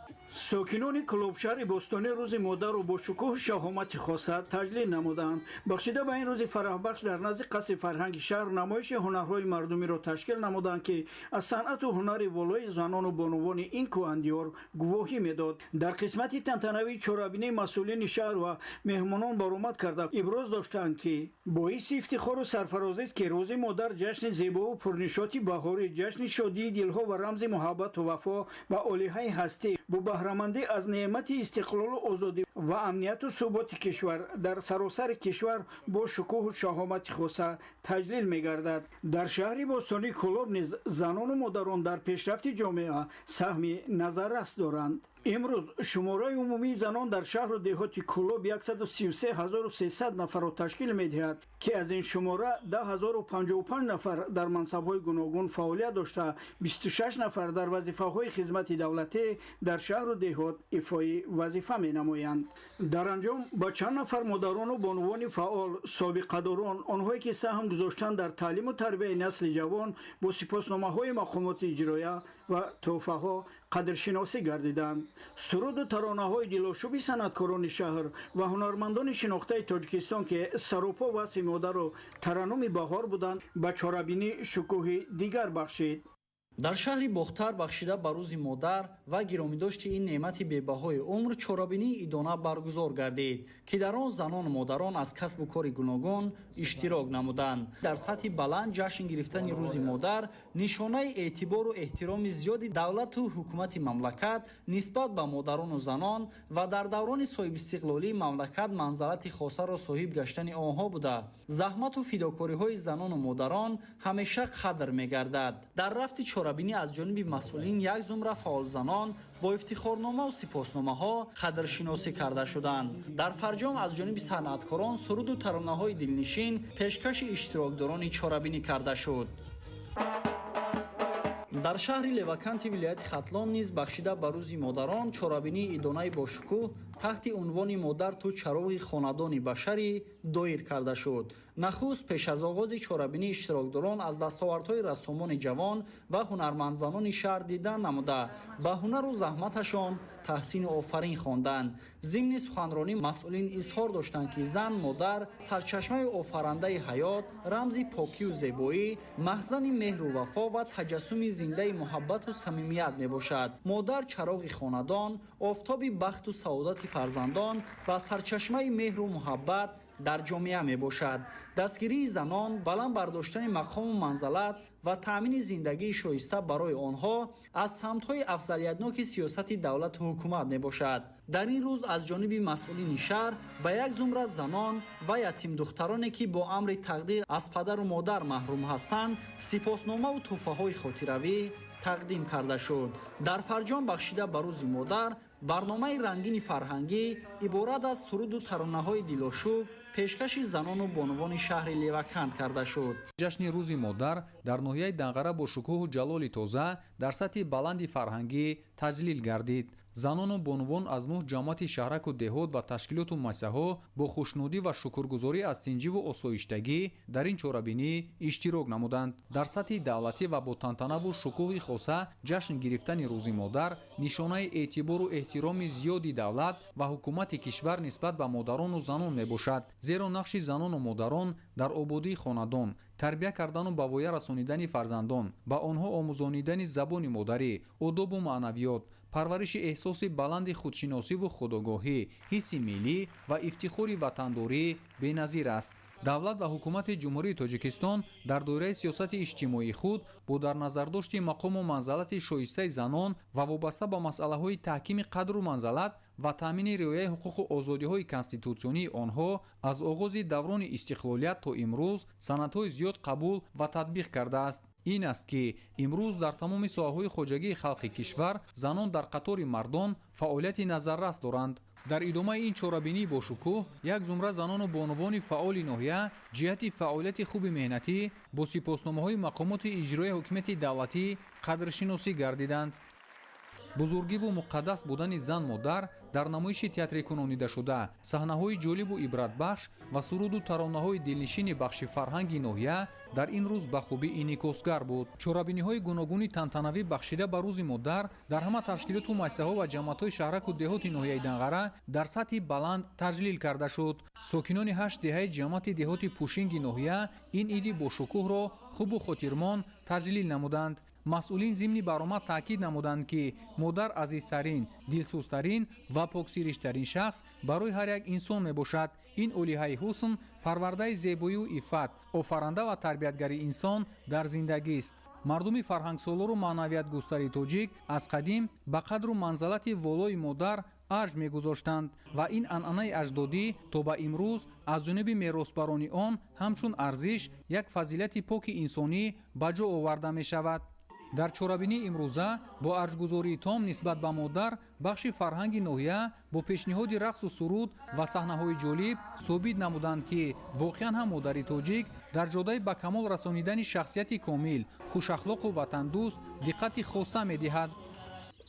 Сокинони Кӯлобшаҳри бостонӣ Рӯзи модарро бо шукӯҳу шаҳомати хоса таҷлил намуданд. Бахшида ба ин рӯзи фараҳбахш дар назди қасри фарҳанги шаҳр намоиши ҳунарҳои мардумиро ташкил намуданд, ки аз санъату ҳунари волои занону бонувони ин кӯҳандиёр гувоҳӣ медод. Дар қисмати тантанавии чорабинии масъулини шаҳр ва меҳмонон баромад карда иброз доштанд, ки боиси ифтихору сарфарозист, ки Рӯзи модар ҷашни зебову пурнишоти баҳорӣ, ҷашни шодии дилҳо ва рамзи муҳаббату вафо ба олиҳаи ҳастӣ бо баҳрамандӣ аз неъмати истиқлолу озодӣ ва амнияту суботи кишвар дар саросари кишвар бо шукӯҳу шаҳомати хоса таҷлил мегардад. Дар шаҳри бостонии Кӯлоб низ занону модарон дар пешрафти ҷомеа саҳми назаррас доранд. Имрӯз шумораи умумии занон дар шаҳру деҳоти Кӯлоб 133 300 нафарро ташкил медиҳад, ки аз ин шумора 10 055 нафар дар мансабҳои гуногун фаъолият дошта, 26 нафар дар вазифаҳои хизмати давлатӣ дар шаҳру деҳот ифои вазифа менамоянд. Дар анҷом ба чанд нафар модарону бонувони фаъол, собиқадорон, онҳое ки саҳм гузоштанд дар таълиму тарбияи насли ҷавон, бо сипосномаҳои мақомоти иҷроя ва тӯҳфаҳо қадршиносӣ гардиданд. Суруду таронаҳои дилошӯби санъаткорони шаҳр ва ҳунармандони шинохтаи Тоҷикистон, ки саропо васфи модару тараннуми баҳор буданд, ба чорабинӣ шукӯҳи дигар бахшид. Дар шаҳри Бохтар бахшида ба Рӯзи модар ва гиромидошти ин неъмати бебаҳои умр чорабинии идона баргузор гардид, ки дар он занону модарон аз касбу кори гуногун иштирок намуданд. Дар сатҳи баланд ҷашн гирифтани Рӯзи модар нишонаи эътибору эҳтироми зиёди давлату ҳукумати мамлакат нисбат ба модарону занон ва дар даврони соҳибистиқлолии мамлакат манзалати хосаро соҳиб гаштани онҳо буда, заҳмату фидокориҳои занону модарон ҳамеша қадр мегардад. Дар рафти чорабинӣ аз ҷониби масъулин як зумра фаъолзанон бо ифтихорномаву сипосномаҳо қадршиносӣ карда шуданд. Дар фарҷом аз ҷониби санъаткорон суруду таронаҳои дилнишин пешкаши иштирокдорони чорабинӣ карда шуд. Дар шаҳри Леваканти вилояти Хатлон низ бахшида ба Рӯзи модарон чорабинии идонаи бошукӯҳ таҳти унвони «Модар, ту чароғи хонадони башарӣ» доир карда шуд. Нахуст пеш аз оғози чорабинӣ иштирокдорон аз дастовардҳои рассомони ҷавон ва ҳунармандзанони шаҳр дидан намуда, ба ҳунару заҳматашон таҳсину офарин хонданд. Зимни суханронӣ масъулин изҳор доштанд, ки зан модар сарчашмаи офарандаи ҳаёт, рамзи покию зебоӣ, махзани меҳру вафо ва таҷассуми зиндаи муҳаббату самимият мебошад. Модар чароғи хонадон, офтоби бахту саодати фарзандон ва сарчашмаи меҳру муҳаббат, дар ҷомеа мебошад. Дастгирии занон, баланд бардоштани мақому манзалат ва таъмини зиндагии шоиста барои онҳо аз самтҳои афзалиятноки сиёсати давлату ҳукумат мебошад. Дар ин рӯз аз ҷониби масъулини шаҳр ба як зумра занон ва ятимдухтароне, ки бо амри тақдир аз падару модар маҳрум ҳастанд, сипосномаву тӯҳфаҳои хотиравӣ тақдим карда шуд. Дар фарҷом бахшида ба Рӯзи модар барномаи рангини фарҳангӣ иборат аз суруду таронаҳои дилошӯб пешкаши занону бонувони шаҳри Леваканд карда шуд. Ҷашни Рӯзи модар дар ноҳияи Данғара бо шукӯҳу ҷалоли тоза дар сатҳи баланди фарҳангӣ таҷлил гардид. Занону бонувон аз 9 ҷамоати шаҳраку деҳот ва ташкилоту муассисаҳо бо хушнудӣ ва шукргузорӣ аз тинҷиву осоиштагӣ дар ин чорабинӣ иштирок намуданд. Дар сатҳи давлатӣ ва бо тантанаву шукӯҳи хоса ҷашн гирифтани Рӯзи модар нишонаи эътибору эҳтироми зиёди давлат ва ҳукумати кишвар нисбат ба модарону занон мебошад. Зеро нақши занону модарон дар ободии хонадон, тарбия кардану ба воя расонидани фарзандон, ба онҳо омӯзонидани забони модарӣ, одобу маънавиёт, парвариши эҳсоси баланди худшиносиву худогоҳӣ, ҳисси миллӣ ва ифтихори ватандорӣ беназир аст. Давлат ва ҳукумати Ҷумҳурии Тоҷикистон дар доираи сиёсати иҷтимоии худ бо дар назардошти мақому манзалати шоистаи занон ва вобаста ба масъалаҳои таҳкими қадру манзалат ва таъмини риояи ҳуқуқу озодиҳои конститутсионии онҳо аз оғози даврони истиқлолият то имрӯз санадҳои зиёд қабул ва татбиқ кардааст. Ин аст, ки имрӯз дар тамоми соҳаҳои хоҷагии халқи кишвар занон дар қатори мардон фаъолияти назаррас доранд. Дар идомаи ин чорабинии бошукӯҳ як зумра занону бонувони фаъоли ноҳия ҷиҳати фаъолияти хуби меҳнатӣ бо сипосномаҳои мақомоти иҷроияи ҳукумати давлатӣ қадршиносӣ гардиданд. Бузургиву муқаддас будани зан-модар дар намоиши театрикунонидашуда, саҳнаҳои ҷолибу ибратбахш ва суруду таронаҳои дилнишини бахши фарҳанги ноҳия дар ин рӯз ба хубӣ инъикосгар буд. Чорабиниҳои гуногуни тантанавӣ бахшида ба Рӯзи модар дар ҳама ташкилоту муассисаҳо ва ҷамоатҳои шаҳраку деҳоти ноҳияи Данғара дар сатҳи баланд таҷлил карда шуд. Сокинони 8 деҳаи ҷамоати деҳоти Пушинги ноҳия ин иди бошукӯҳро хубу хотирмон таҷлил намуданд. Масъулин зимни баромад таъкид намуданд, ки модар азизтарин, дилсӯзтарин ва поксириштарин шахс барои ҳар як инсон мебошад. Ин олиҳаи ҳусн парвардаи зебоию иффат, офаранда ва тарбиятгари инсон дар зиндагист. Мардуми фарҳангсолору маънавиятгустари тоҷик аз қадим ба қадру манзалати волои модар арҷ мегузоштанд ва ин анъанаи аҷдодӣ то ба имрӯз аз ҷониби меросбарони он ҳамчун арзиш як фазилати поки инсонӣ ба ҷо оварда мешавад. Дар чорабинии имрӯза бо арҷгузории том нисбат ба модар бахши фарҳанги ноҳия бо пешниҳоди рақсу суруд ва саҳнаҳои ҷолиб собит намуданд, ки воқеан ҳам модари тоҷик дар ҷодаи ба камол расонидани шахсияти комил, хушахлоқу ватандӯст диққати хоса медиҳад.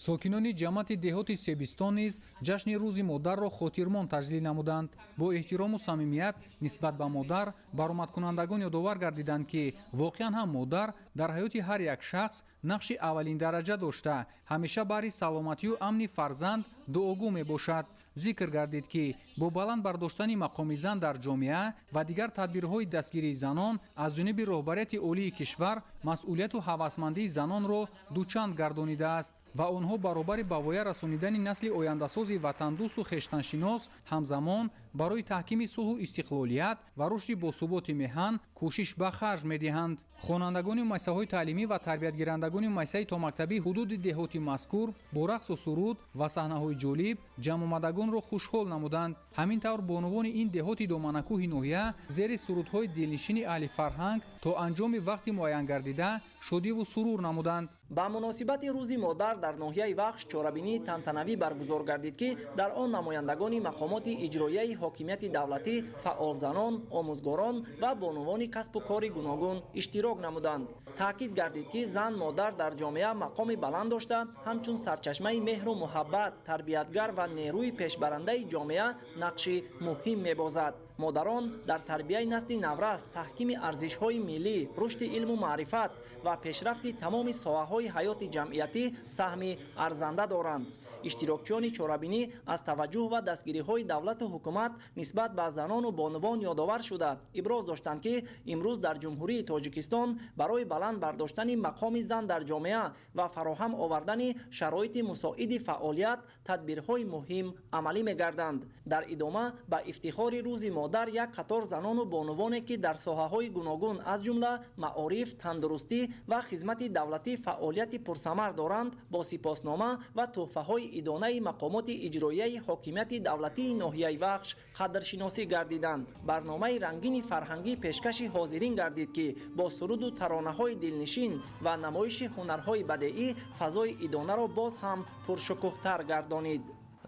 Сокинони ҷамоати деҳоти Себистон низ ҷашни Рӯзи модарро хотирмон таҷлил намуданд. Бо эҳтирому самимият нисбат ба модар баромадкунандагон ёдовар гардиданд, ки воқеан ҳам модар дар ҳаёти ҳар як шахс нақши аввалиндараҷа дошта, ҳамеша баҳри саломатию амни фарзанд дуогӯ мебошад. Зикр гардид, ки бо баланд бардоштани мақоми зан дар ҷомеа ва дигар тадбирҳои дастгирии занон аз ҷониби роҳбарияти олии кишвар масъулияту ҳавасмандии занонро дучанд гардонидааст ва онҳо баробари ба воя расонидани насли ояндасози ватандӯсту хештаншинос ҳамзамон барои таҳкими сулҳу истиқлолият ва рушди босуботи меҳан кӯшиш ба харҷ медиҳанд. Хонандагони муассисаҳои таълимӣ ва тарбиятгирандагони муассисаи томактабии ҳудуди деҳоти мазкур бо рақсу суруд ва саҳнаҳои ҷолиб ҷамъомадагонро хушҳол намуданд. Ҳамин тавр бонувони ин деҳоти доманакӯҳи ноҳия зери сурудҳои дилнишини аҳли фарҳанг то анҷоми вақти муайянгардида шодиву сурур намуданд. Ба муносибати Рӯзи модар дар ноҳияи Вахш чорабинии тантанавӣ баргузор гардид, ки дар он намояндагони мақомоти иҷроияи ҳокимияти давлатӣ, фаъолзанон, омӯзгорон ва бонувони касбу кори гуногун иштирок намуданд. Таъкид гардид, ки зан модар дар ҷомеа мақоми баланд дошта, ҳамчун сарчашмаи меҳру муҳаббат, тарбиятгар ва нерӯи пешбарандаи ҷомеа нақши муҳим мебозад. Модарон дар тарбияи насли наврас, таҳкими арзишҳои миллӣ, рушди илму маърифат ва пешрафти тамоми соҳаҳои ҳаёти ҷамъиятӣ саҳми арзанда доранд. Иштирокчиёни чорабинӣ аз таваҷҷӯҳ ва дастгириҳои давлату ҳукумат нисбат ба занону бонувон ёдовар шуда, иброз доштанд, ки имрӯз дар Ҷумҳурии Тоҷикистон барои баланд бардоштани мақоми зан дар ҷомеа ва фароҳам овардани шароити мусоиди фаъолият тадбирҳои муҳим амалӣ мегарданд. Дар идома ба ифтихори Рӯзи модар як қатор занону бонувоне, ки дар соҳаҳои гуногун аз ҷумла маориф, тандурустӣ ва хизмати давлатӣ фаъолияти пурсамар доранд, бо сипоснома ва тӯҳфаҳои идонаи мақомоти иҷроияи ҳокимияти давлатии ноҳияи Вахш қадршиносӣ гардиданд. Барномаи рангини фарҳангӣ пешкаши ҳозирин гардид, ки бо суруду таронаҳои дилнишин ва намоиши ҳунарҳои бадеӣ фазои идонаро боз ҳам пуршукӯҳтар гардонид.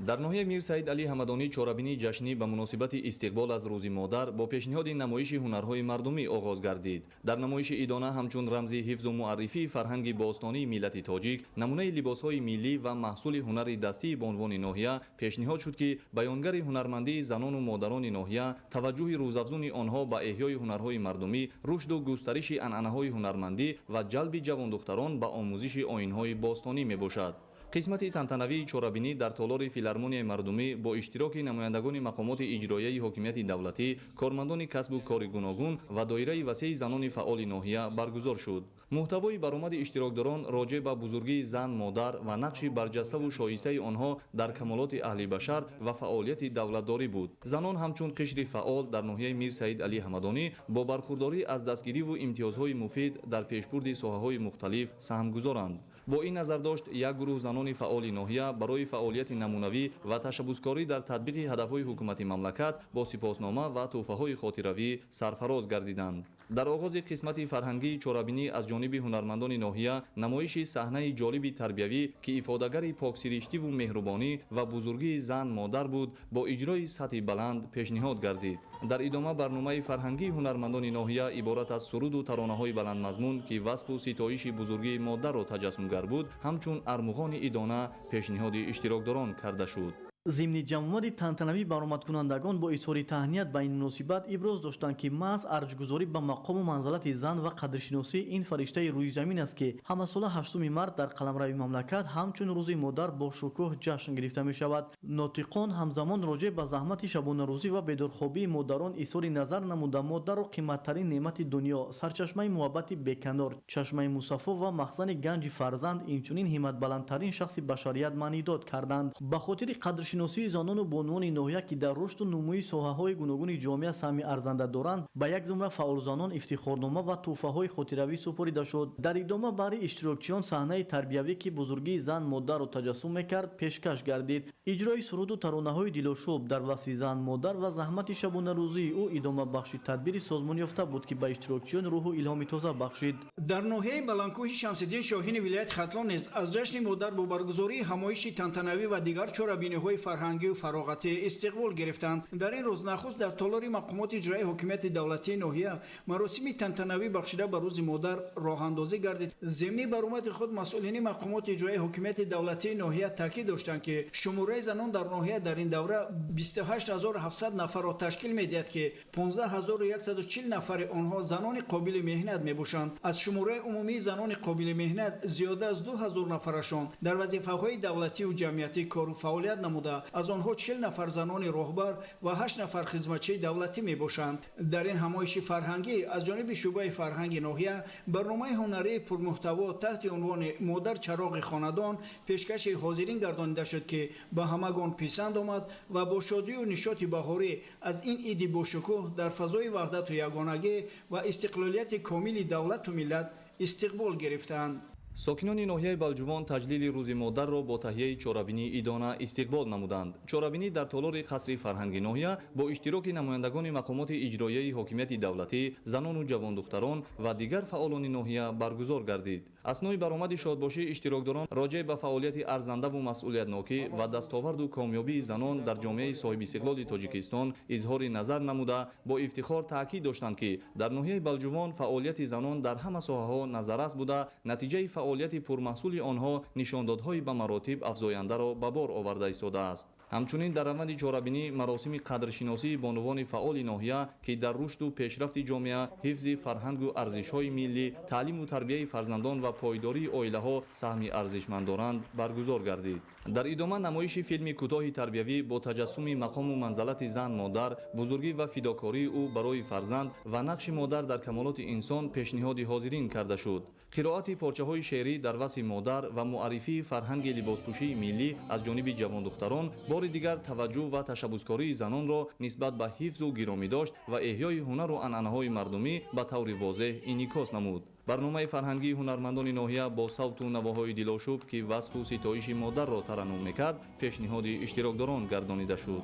Дар ноҳияи Мир Саид Алӣ Ҳамадонӣ чорабинии ҷашнӣ ба муносибати истиқбол аз Рӯзи модар бо пешниҳоди намоиши ҳунарҳои мардумӣ оғоз гардид. Дар намоиши идона ҳамчун рамзи ҳифзу муаррифии фарҳанги бостонии миллати тоҷик намунаи либосҳои миллӣ ва маҳсули ҳунари дастии бонувони ноҳия пешниҳод шуд, ки баёнгари ҳунармандии занону модарони ноҳия, таваҷҷӯҳи рӯзафзуни онҳо ба эҳёи ҳунарҳои мардумӣ, рушду густариши анъанаҳои ҳунармандӣ ва ҷалби ҷавондухтарон ба омӯзиши оинҳои бостонӣ мебошад. Қисмати тантанавии чорабинӣ дар толори филармонияи мардумӣ бо иштироки намояндагони мақомоти иҷроияи ҳокимияти давлатӣ, кормандони касбу кори гуногун ва доираи васеи занони фаъоли ноҳия баргузор шуд. Муҳтавои баромади иштирокдорон роҷеъ ба бузургии зан, модар ва нақши барҷаставу шоистаи онҳо дар камолоти аҳли башар ва фаъолияти давлатдорӣ буд. Занон ҳамчун қишри фаъол дар ноҳияи Мир Саид Алӣ Ҳамадонӣ бо бархурдорӣ аз дастгириву имтиёзҳои муфид дар пешбурди соҳаҳои мухталиф саҳмгузоранд. Бо ин назардошт як гурӯҳ занони фаъоли ноҳия барои фаъолияти намунавӣ ва ташаббускорӣ дар татбиқи ҳадафҳои ҳукумати мамлакат бо сипоснома ва тӯҳфаҳои хотиравӣ сарфароз гардиданд. Дар оғози қисмати фарҳангии чорабинӣ аз ҷониби ҳунармандони ноҳия намоиши саҳнаи ҷолиби тарбиявӣ, ки ифодагари поксириштиву меҳрубонӣ ва бузургии зан модар буд, бо иҷрои сатҳи баланд пешниҳод гардид. Дар идома барномаи фарҳангии ҳунармандони ноҳия иборат аз суруду таронаҳои баландмазмун, ки васфу ситоиши бузургии модарро таҷассумгар буд, ҳамчун армуғони идона пешниҳоди иштирокдорон карда шуд. Зимни ҷамъомади тантанавӣ баромадкунандагон бо изҳори таҳният ба ин муносибат иброз доштанд, ки маҳз арҷгузорӣ ба мақому манзалати зан ва қадршиносии ин фариштаи рӯизамин аст, ки ҳамасола 8 март дар қаламрави мамлакат ҳамчун Рӯзи модар бо шукӯҳ ҷашн гирифта мешавад. Нотиқон ҳамзамон роҷеъ ба заҳмати шабонарӯзӣ ва бедорхобии модарон изҳори назар намуда, модарро қиматтарин неъмати дунё, сарчашмаи муҳаббати беканор, чашмаи мусаффо ва махзани ганҷи фарзанд, инчунин ҳимматбаландтарин шахси башарият маънидод карданд. Ба хотири қадршиносии занону бонувони ноҳия, ки дар рушду нумӯи соҳаҳои гуногуни ҷомеа саҳми арзанда доранд, ба як зумра фаъолзанон ифтихорнома ва тӯҳфаҳои хотиравӣ супорида шуд. Дар идома баҳри иштирокчиён саҳнаи тарбиявӣ, ки бузургии зан модарро таҷассум мекард, пешкаш гардид. Иҷрои суруду таронаҳои дилошӯб дар васфи зан модар ва заҳмати шабонарӯзии ӯ идомабахши тадбири созмонёфта буд, ки ба иштирокчиён рӯҳу илҳоми тоза бахшид. Дар ноҳияи Баландкӯҳи Шамсиддин Шоҳини вилояти Хатлон низ аз ҷашни модар бо баргузории ҳамоиши тантанавӣ ва дигар чорабиниҳои фарҳангию фароғатӣ истиқбол гирифтанд. Дар ин рӯз нахуст дар толори мақомоти иҷроияи ҳокимияти давлатии ноҳия маросими тантанавӣ бахшида ба Рӯзи модар роҳандозӣ гардид. Зимни баромади худ масъулини мақомоти иҷроияи ҳокимияти давлатии ноҳия таъкид доштанд, ки шумораи занон дар ноҳия дар ин давра 28700 нафарро ташкил медиҳад, ки 15140 нафари онҳо занони қобили меҳнат мебошанд. Аз шумораи умумии занони қобили меҳнат зиёда аз 2000 нафарашон дар вазифаҳои давлатию ҷамъиятӣ кору фаъолият намуда, аз онҳо 40 нафар занони роҳбар ва 8 нафар хизматчии давлатӣ мебошанд. Дар ин ҳамоиши фарҳангӣ аз ҷониби шӯъбаи фарҳанги ноҳия барномаи ҳунарии пурмуҳтаво таҳти унвони «Модар чароғи хонадон» пешкаши ҳозирин гардонида шуд, ки ба ҳамагон писанд омад ва бо шодию нишоти баҳорӣ аз ин иди бошукӯҳ дар фазои ваҳдату ягонагӣ ва истиқлолияти комили давлату миллат истиқбол гирифтанд. Сокинони ноҳияи Балҷувон таҷлили Рӯзи модарро бо таҳияи чорабинии идона истиқбол намуданд. Чорабинӣ дар толори қасри фарҳанги ноҳия бо иштироки намояндагони мақомоти иҷроияи ҳокимияти давлатӣ, занону ҷавондухтарон ва дигар фаъолони ноҳия баргузор гардид. Аснои баромади шодбошии иштирокдорон роҷеъ ба фаъолияти арзандаву масъулиятнокӣ ва дастоварду комёбии занон дар ҷомеаи соҳибистиқлоли Тоҷикистон изҳори назар намуда, бо ифтихор таъкид доштанд, ки дар ноҳияи Балҷувон фаъолияти занон дар ҳама соҳаҳо назаррас буда, натиҷаи фаъолияти пурмаҳсули онҳо нишондодҳои ба маротиб афзояндаро ба бор оварда истодааст. Ҳамчунин дар раванди чорабинӣ маросими қадршиносии бонувони фаъоли ноҳия, ки дар рушду пешрафти ҷомеа, ҳифзи фарҳангу арзишҳои миллӣ, таълиму тарбияи фарзандон ва пойдории оилаҳо саҳми арзишманд доранд, баргузор гардид. Дар идома намоиши филми кӯтоҳи тарбиявӣ бо таҷассуми мақому манзалати зан модар, бузургӣ ва фидокории ӯ барои фарзанд ва нақши модар дар камолоти инсон пешниҳоди ҳозирин карда шуд. Қироати порчаҳои шеърӣ дар васфи модар ва муаррифии фарҳанги либоспӯшии миллӣ аз ҷониби ҷавондухтарон бори дигар таваҷҷӯҳ ва ташаббускории занонро нисбат ба ҳифзу гиромидошт ва эҳёи ҳунару анъанаҳои мардумӣ ба таври возеҳ инъикос намуд. Барномаи фарҳангии ҳунармандони ноҳия бо савту навоҳои дилошӯб, ки васфу ситоиши модарро тараннум мекард, пешниҳоди иштирокдорон гардонида шуд.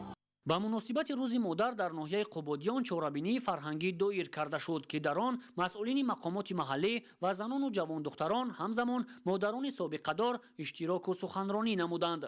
Ба муносибати Рӯзи модар дар ноҳияи Қубодиён чорабинии фарҳангӣ доир карда шуд, ки дар он масъулини мақомоти маҳаллӣ ва занону ҷавондухтарон, ҳамзамон модарони собиқадор иштироку суханронӣ намуданд.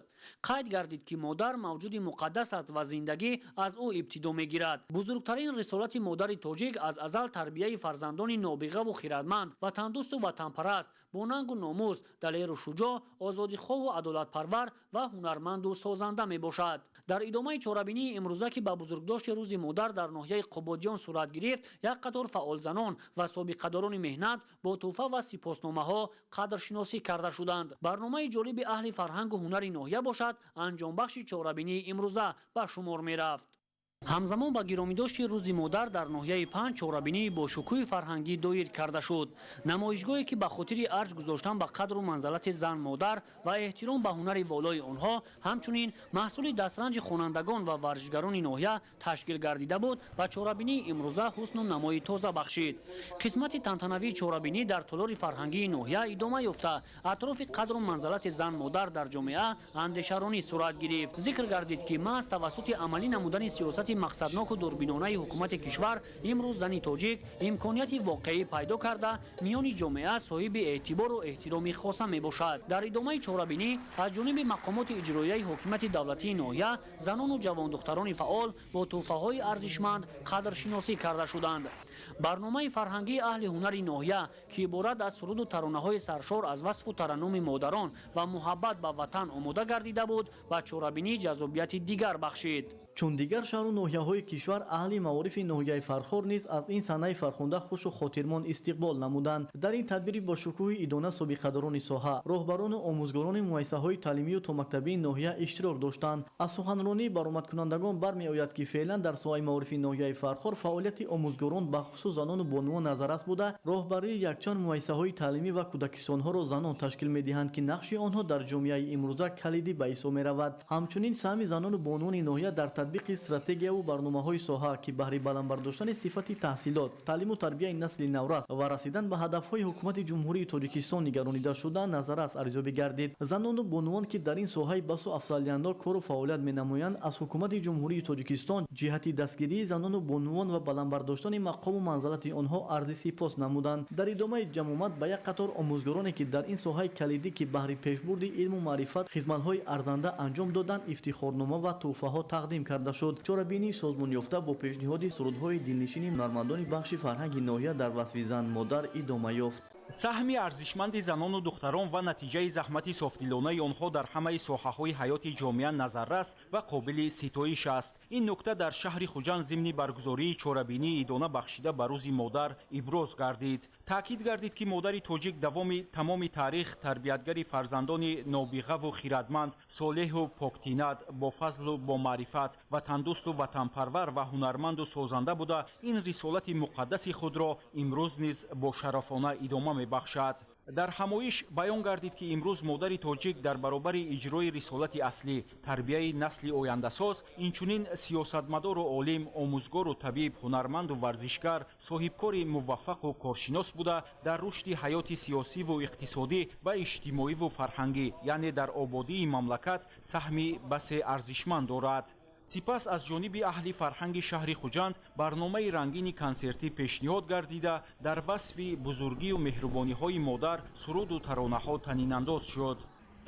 Қайд гардид, ки модар мавҷуди муқаддас аст ва зиндагӣ аз ӯ ибтидо мегирад. Бузургтарин рисолати модари тоҷик аз азал тарбияи фарзандони нобиғаву хирадманд, ватандӯсту ватанпараст, бо нангу номус, далеру шуҷоъ, озодихоҳу адолатпарвар ва ҳунарманду созанда мебошад. Дар идомаи чорабинии имрӯза, ки ба бузургдошти Рӯзи модар дар ноҳияи Қубодиён сурат гирифт, як қатор фаъолзанон ва собиқадорони меҳнат бо тӯҳфа ва сипосномаҳо қадршиносӣ карда шуданд. Барномаи ҷолиби аҳли фарҳангу ҳунари ноҳия бошад, анҷомбахши чорабинии имрӯза ба шумор мерафт. Ҳамзамон ба гиромидошти Рӯзи модар дар ноҳияи Панҷ чорабинии бо шукӯҳи фарҳангӣ доир карда шуд. Намоишгоҳе, ки ба хотири арҷ гузоштан ба қадру манзалати зан модар ва эҳтиром ба ҳунари волои онҳо, ҳамчунин маҳсули дастранҷи хонандагон ва варзишгарони ноҳия ташкил гардида буд, ба чорабинии имрӯза ҳусну намои тоза бахшид. Қисмати тантанавии чорабинӣ дар толори фарҳангии ноҳия идома ёфта, атрофи қадру манзалати зан модар дар ҷомеа андешаронӣ сурат гирифт. Зикр гардид, ки маҳз тавассути амалӣ намудани сиёсати мақсадноку дурбинонаи ҳукумати кишвар имрӯз зани тоҷик имконияти воқеӣ пайдо карда, миёни ҷомеа соҳиби эътибору эҳтироми хоса мебошад. Дар идомаи чорабинӣ аз ҷониби мақомоти иҷроияи ҳокимияти давлатии ноҳия занону ҷавондухтарони фаъол бо тӯҳфаҳои арзишманд қадршиносӣ карда шуданд. Барномаи фарҳангии аҳли ҳунари ноҳия, ки иборат аз суруду таронаҳои саршор аз васфу тараннуми модарон ва муҳаббат ба ватан омода гардида буд, ба чорабинӣ ҷаззобияти дигар бахшид. Чун дигар шаҳру ноҳияҳои кишвар, аҳли маорифи ноҳияи Фархор низ аз ин санаи фархунда хушу хотирмон истиқбол намуданд. Дар ин тадбири бо шукӯҳи идона собиқадорони соҳа, роҳбарону омӯзгорони муассисаҳои таълимию томактабии ноҳия иштирок доштанд. Аз суханронии баромадкунандагон бармеояд, ки феълан дар соҳаи маорифи ноҳияи Фархор фаъолияти омӯзгорон бахусус занону бонувон назаррас буда, роҳбарии якчанд муассисаҳои таълимӣ ва кӯдакистонҳоро занон ташкил медиҳанд, ки нақши онҳо дар ҷомеаи имрӯза калидӣ ба ҳисоб меравад. Ҳамчунин саҳми занону бонувони ноҳия дар татбиқи стратегияву барномаҳои соҳа, ки баҳри баланд бардоштани сифати таҳсилот, таълиму тарбияи насли наврас ва расидан ба ҳадафҳои ҳукумати Ҷумҳурии Тоҷикистон нигаронида шуда, назаррас арзёбӣ гардид. Занону бонувон, ки дар ин соҳаи басу афзалиятнок кору фаъолият менамоянд, аз ҳукумати Ҷумҳурии Тоҷикистон ҷиҳати дастгирии занону бонувон ва баланд бардоштани мақому манзалати онҳо арзи сипос намуданд. Дар идомаи ҷамъомад ба як қатор омӯзгороне, ки дар ин соҳаи калидӣ, ки баҳри пешбурди илму маърифат хизматҳои арзанда анҷом доданд, ифтихорнома ва тӯҳфаҳо тақдим карда шуд. Чорабинии созмонёфта бо пешниҳоди сурудҳои дилнишини ҳунармандони бахши фарҳанги ноҳия дар васфи зан модар идома ёфт. Саҳми арзишманди занону духтарон ва натиҷаи заҳмати софдилонаи онҳо дар ҳамаи соҳаҳои ҳаёти ҷомеа назаррас ва қобили ситоиш аст. Ин нукта дар шаҳри Хуҷанд зимни баргузории чорабинии идона бахшида ба Рӯзи модар иброз гардид. Таъкид гардид, ки модари тоҷик давоми тамоми таърих тарбиятгари фарзандони нобиғаву хирадманд, солеҳу поктинат, бофазлу бомаърифат, ватандӯсту ватанпарвар ва ҳунарманду созанда буда, ин рисолати муқаддаси худро имрӯз низ бошарафона идома мебахшад. Дар ҳамоиш баён гардид, ки имрӯз модари тоҷик дар баробари иҷрои рисолати аслӣ, тарбияи насли ояндасоз, инчунин сиёсатмадору олим, омӯзгору табиб, ҳунарманду варзишгар, соҳибкори муваффақу коршинос буда, дар рушди ҳаёти сиёсиву иқтисодӣ ва иҷтимоиву фарҳангӣ, яъне дар ободии мамлакат саҳми басе арзишманд дорад. Сипас аз ҷониби аҳли фарҳанги шаҳри Хуҷанд барномаи рангини консертӣ пешниҳод гардида, дар васфи бузургию меҳрубониҳои модар суруду таронаҳо танинандоз шуд.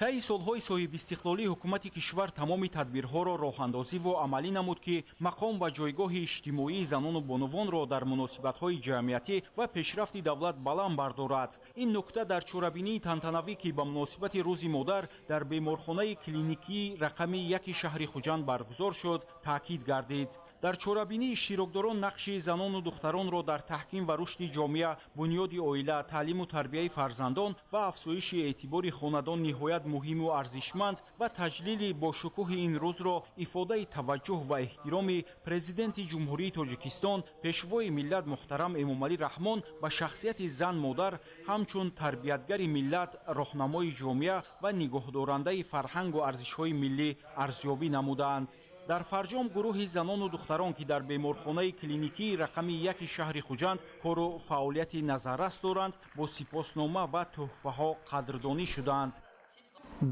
Таи солҳои соҳибистиқлолӣ ҳукумати кишвар тамоми тадбирҳоро роҳандозӣ ва амалӣ намуд, ки мақом ва ҷойгоҳи иҷтимоии занону бонувонро дар муносибатҳои ҷамъиятӣ ва пешрафти давлат баланд бардорад. Ин нукта дар чорабинии тантанавӣ, ки ба муносибати Рӯзи модар дар беморхонаи клиникии рақами 1 шаҳри Хуҷанд баргузор шуд, таъкид гардид. Дар чорабинӣ иштирокдорон нақши занону духтаронро дар таҳким ва рушди ҷомеа, бунёди оила, таълиму тарбияи фарзандон ва афзоиши эътибори хонадон ниҳоят муҳиму арзишманд ва таҷлили бошукӯҳи ин рӯзро ифодаи таваҷҷӯҳ ва эҳтироми Президенти Ҷумҳурии Тоҷикистон, Пешвои миллат муҳтарам Эмомалӣ Раҳмон ба шахсияти зан-модар ҳамчун тарбиятгари миллат, роҳнамои ҷомеа ва нигоҳдорандаи фарҳангу арзишҳои миллӣ арзёбӣ намуданд. Дар фарҷом гурӯҳи занону духтарон, ки дар беморхонаи клиникии рақами 1 шаҳри Хуҷанд кору фаъолияти назаррас доранд, бо сипоснома ва тӯҳфаҳо қадрдонӣ шуданд.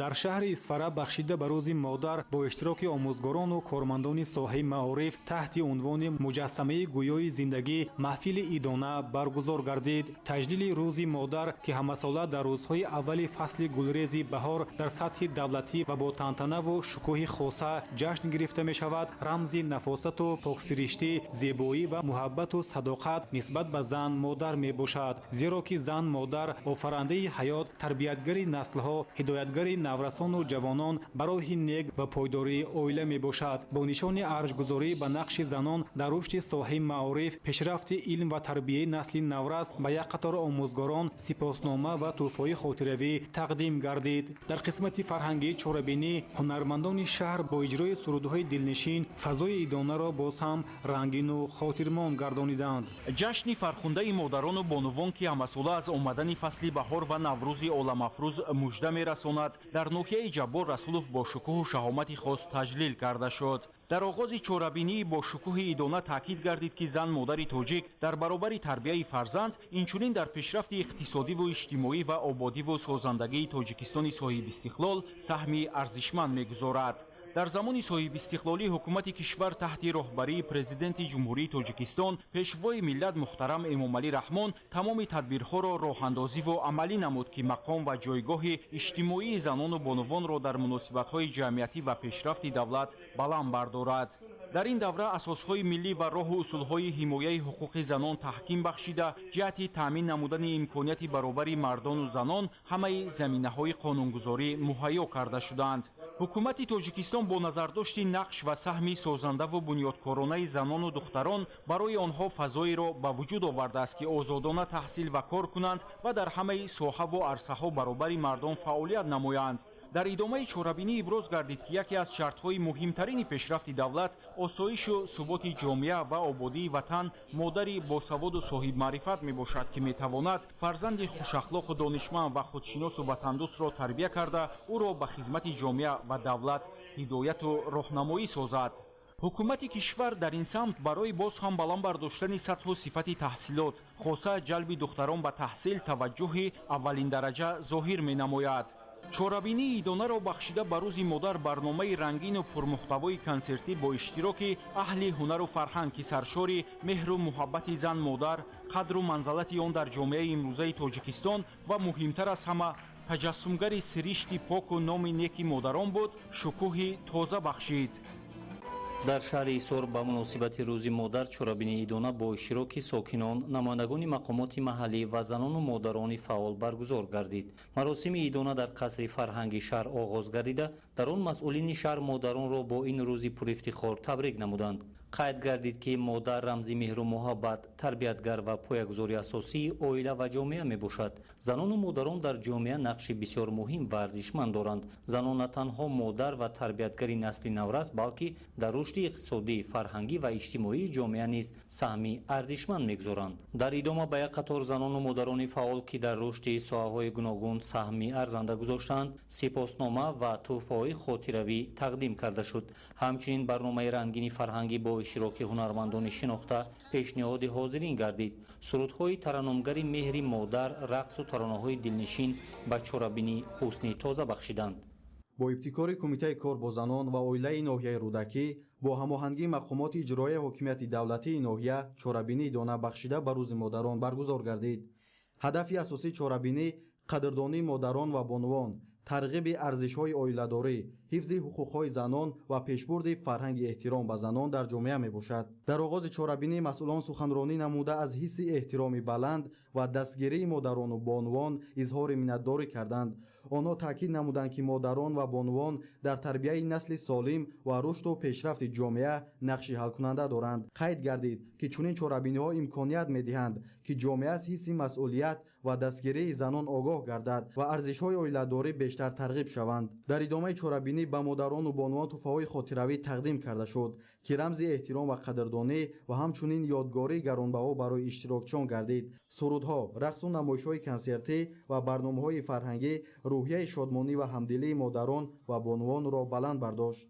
Дар шаҳри Исфара бахшида ба Рӯзи модар бо иштироки омӯзгорону кормандони соҳаи маориф таҳти унвони «Муҷассамаи гӯёи зиндагӣ» маҳфили идона баргузор гардид. Таҷлили Рӯзи модар, ки ҳамасола дар рӯзҳои аввали фасли гулрези баҳор дар сатҳи давлатӣ ва бо тантанаву шукӯҳи хоса ҷашн гирифта мешавад, рамзи нафосату поксириштӣ, зебоӣ ва муҳаббату садоқат нисбат ба зан модар мебошад. Зеро ки зан модар офарандаи ҳаёт, тарбиятгари наслҳо, ҳидоятгари наврасону ҷавонон ба роҳи нек ва пойдории оила мебошад. Бо нишони арҷгузорӣ ба нақши занон дар рушди соҳаи маориф, пешрафти илм ва тарбияи насли наврас ба як қатор омӯзгорон сипоснома ва тӯҳфаи хотиравӣ тақдим гардид. Дар қисмати фарҳангии чорабинӣ ҳунармандони шаҳр бо иҷрои сурудҳои дилнишин фазои идонаро боз ҳам рангину хотирмон гардониданд. Ҷашни фархундаи модарону бонувон, ки ҳамасола аз омадани фасли баҳор ва Наврӯзи оламафрӯз мужда мерасонад, дар ноҳияи Ҷаббор Расулов бо шукӯҳу шаҳомати хос таҷлил карда шуд. Дар оғози чорабинии бо шукӯҳи идона таъкид гардид, ки зан модари тоҷик дар баробари тарбияи фарзанд инчунин дар пешрафти иқтисодиву иҷтимоӣ ва ободиву созандагии Тоҷикистони соҳибистиқлол саҳми арзишманд мегузорад. Дар замони соҳибистиқлолӣ ҳукумати кишвар таҳти роҳбарии Президенти Ҷумҳурии Тоҷикистон, Пешвои миллат муҳтарам Эмомалӣ Раҳмон тамоми тадбирҳоро роҳандозиву амалӣ намуд, ки мақом ва ҷойгоҳи иҷтимоии занону бонувонро дар муносибатҳои ҷамъиятӣ ва пешрафти давлат баланд бардорад. Дар ин давра асосҳои миллӣ ва роҳу усулҳои ҳимояи ҳуқуқи занон таҳким бахшида, ҷиҳати таъмин намудани имконияти баробари мардону занон ҳамаи заминаҳои қонунгузорӣ муҳайё карда шуданд. Ҳукумати Тоҷикистон бо назардошти нақш ва саҳми созандаву бунёдкоронаи занону духтарон барои онҳо фазоеро ба вуҷуд овардааст, ки озодона таҳсил ва кор кунанд ва дар ҳамаи соҳаву арсаҳо баробари мардон фаъолият намоянд. Дар идомаи чорабинӣ иброз гардид, ки яке аз шартҳои муҳимтарини пешрафти давлат, осоишу суботи ҷомеа ва ободии ватан модари босаводу соҳибмаърифат мебошад, ки метавонад фарзанди хушахлоқу донишманд ва худшиносу ватандӯстро тарбия карда, ӯро ба хизмати ҷомеа ва давлат ҳидояту роҳнамоӣ созад. Ҳукумати кишвар дар ин самт барои боз ҳам баланд бардоштани сатҳу сифати таҳсилот, хоса ҷалби духтарон ба таҳсил, таваҷҷӯҳи аввалиндараҷа зоҳир менамояд. Чорабинии идонаро бахшида ба Рӯзи модар барномаи рангину пурмуҳтавои консертӣ бо иштироки аҳли ҳунару фарҳанг, ки саршори меҳру муҳаббати зан модар, қадру манзалати он дар ҷомеаи имрӯзаи Тоҷикистон ва муҳимтар аз ҳама таҷассумгари сиришти поку номи неки модарон буд, шукӯҳи тоза бахшид. Дар шаҳри Ҳисор ба муносибати Рӯзи модар чорабинии идона бо иштироки сокинон, намояндагони мақомоти маҳаллӣ ва занону модарони фаъол баргузор гардид. Маросими идона дар қасри фарҳанги шаҳр оғоз гардида, дар он масъулини шаҳр модаронро бо ин рӯзи пурифтихор табрик намуданд. Қайд гардид, ки модар рамзи меҳру муҳаббат, тарбиятгар ва поягузори асосии оила ва ҷомеа мебошад. Занону модарон дар ҷомеа нақши бисёр муҳим ва арзишманд доранд. Занон на танҳо модар ва тарбиятгари насли наврас, балки дар рушди иқтисодӣ, фарҳангӣ ва иҷтимоии ҷомеа низ саҳми арзишманд мегузоранд. Дар идома ба як қатор занону модарони фаъол, ки дар рушди соҳаҳои гуногун саҳми арзанда гузоштаанд, сипоснома ва тӯҳфаҳои хотиравӣ тақдим карда шуд. Ҳамчунин барномаи рангини фарҳангӣ бо иштироки ҳунармандони шинохта пешниҳоди ҳозирин гардид. Сурудҳои тараннумгари меҳри модар, рақсу таронаҳои дилнишин ба чорабинӣ ҳусни тоза бахшиданд. Бо ибтикори Кумитаи кор бо занон ва оилаи ноҳияи Рӯдакӣ бо ҳамоҳангии мақомоти иҷроияи ҳокимияти давлатии ноҳия чорабинии идона бахшида ба Рӯзи модарон баргузор гардид. Ҳадафи асосии чорабинӣ қадрдонии модарон ва бонувон, Тарғиби арзишҳои оиладорӣ, ҳифзи ҳуқуқҳои занон ва пешбурди фарҳанги эҳтиром ба занон дар ҷомеа мебошад. Дар оғози чорабинӣ масъулон суханронӣ намуда аз ҳисси эҳтироми баланд ва дастгирии модарону бонувон изҳори миннатдорӣ карданд. Онҳо таъкид намуданд, ки модарон ва бонувон дар тарбияи насли солим ва рушду пешрафти ҷомеа нақши ҳалкунанда доранд. Қайд гардид, ки чунин чорабиниҳо имконият медиҳанд, ки ҷомеа аз ҳисси масъулият ва дастгирии занон огоҳ гардад ва арзишҳои оиладорӣ бештар тарғиб шаванд. Дар идомаи чорабинӣ ба модарону бонувон тӯҳфаҳои хотиравӣ тақдим карда шуд, ки рамзи эҳтиром ва қадрдонӣ ва ҳамчунин ёдгории гаронбаҳо барои иштирокчиён гардид. Сурудҳо, рақсу намоишҳои консертӣ ва барномаҳои фарҳангӣ рӯҳияи шодмонӣ ва ҳамдилии модарон ва бонувонро баланд бардошт.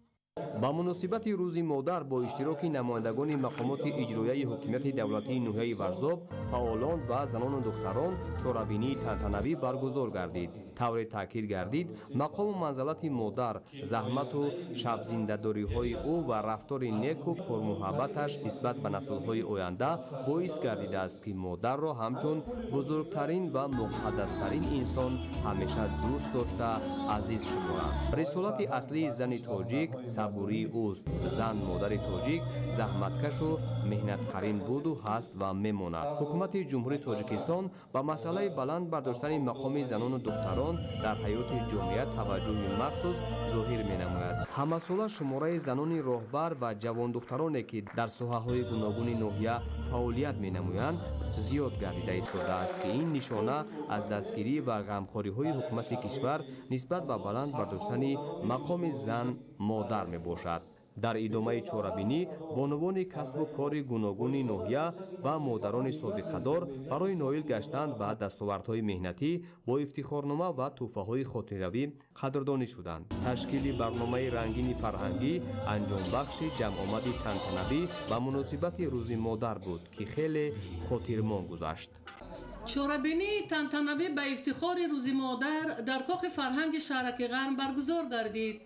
Ба муносибати Рӯзи модар бо иштироки намояндагони мақомоти иҷроияи ҳокимияти давлатии ноҳияи Варзоб, фаъолон ва занону духтарон чорабинии тантанавӣ баргузор гардид. Тавре таъкид гардид, мақому манзалати модар, заҳмату шабзиндадориҳои ӯ ва рафтори неку пурмуҳаббаташ нисбат ба наслҳои оянда боис гардидааст, ки модарро ҳамчун бузургтарин ва муқаддастарин инсон ҳамеша дӯст дошта азиз шуморанд. Рисолати аслии зани тоҷик сабурии ӯст. Зан, модари тоҷик заҳматкашу меҳнатқарин буду ҳаст ва мемонад. Ҳукумати Ҷумҳурии Тоҷикистон ба масъалаи баланд бардоштани мақоми занону духтарон дар ҳаёти ҷомеа таваҷҷӯҳи махсус зоҳир менамояд. Ҳамасола шумораи занони роҳбар ва ҷавондухтароне, ки дар соҳаҳои гуногуни ноҳия фаъолият менамоянд, зиёд гардида истодааст, ки ин нишона аз дастгирӣ ва ғамхориҳои ҳукумати кишвар нисбат ба баланд бардоштани мақоми зан модар мебошад. Дар идомаи чорабинӣ бонувони касбу кори гуногуни ноҳия ва модарони собиқадор барои ноил гаштан ба дастовардҳои меҳнатӣ бо ифтихорнома ва тӯҳфаҳои хотиравӣ қадрдонӣ шуданд. Ташкили барномаи рангини фарҳангӣ анҷомбахши ҷамъомади тантанавӣ ба муносибати Рӯзи модар буд, ки хеле хотирмон гузашт. Чорабинии тантанавӣ ба ифтихори Рӯзи модар дар кохи фарҳанги шаҳраки Ғарм баргузор гардид.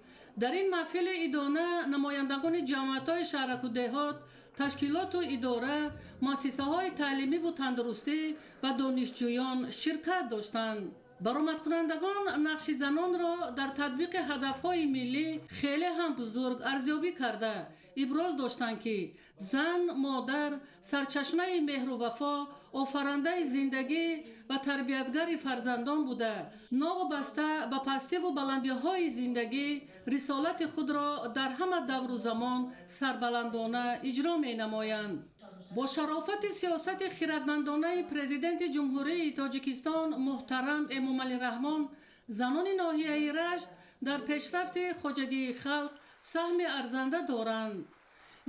Дар ин маҳфили идона намояндагони ҷамоатҳои шаҳраку деҳот, ташкилоту идора, муассисаҳои таълимиву тандурустӣ ва донишҷӯён ширкат доштанд. Баромадкунандагон нақши занонро дар татбиқи ҳадафҳои миллӣ хеле ҳам бузург арзёбӣ карда, иброз доштанд, ки зан, модар сарчашмаи меҳру вафо, офарандаи зиндагӣ ва тарбиятгари фарзандон буда, новобаста ба пастиву баландиҳои зиндагӣ рисолати худро дар ҳама давру замон сарбаландона иҷро менамоянд. Бо шарофати сиёсати хиратмандонаи Президенти Ҷумҳурии Тоҷикистон муҳтарам Эмомалӣ Раҳмон, занони ноҳияи Рашт дар пешрафти хоҷагии халқ саҳми арзанда доранд.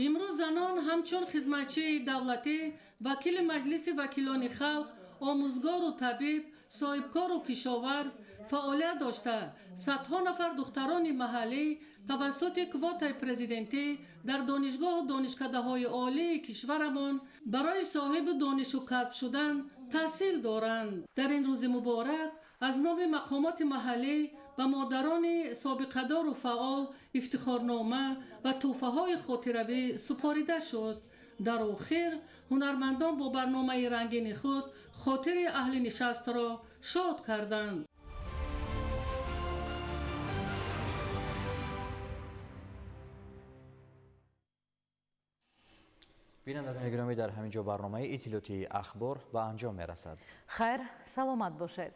Имрӯз занон ҳамчун хизматчии давлатӣ, вакили Маҷлиси вакилони халқ, омӯзгору табиб, соҳибкору кишоварз фаъолият дошта, садҳо нафар духтарони маҳаллӣ тавассути квотаи президентӣ дар донишгоҳу донишкадаҳои олии кишварамон барои соҳиби донишу касб шудан таҳсил доранд. Дар ин рӯзи муборак аз номи мақомоти маҳаллӣ ба модарони собиқадору фаъол ифтихорнома ва тӯҳфаҳои хотиравӣ супорида шуд. Дар охир ҳунармандон бо барномаи рангини худ хотири аҳли нишастро шод карданд. Бинандагони гиромӣ, дар ҳамин ҷо барномаи иттилоотии Ахбор ба анҷом мерасад. Хайр, саломат бошед.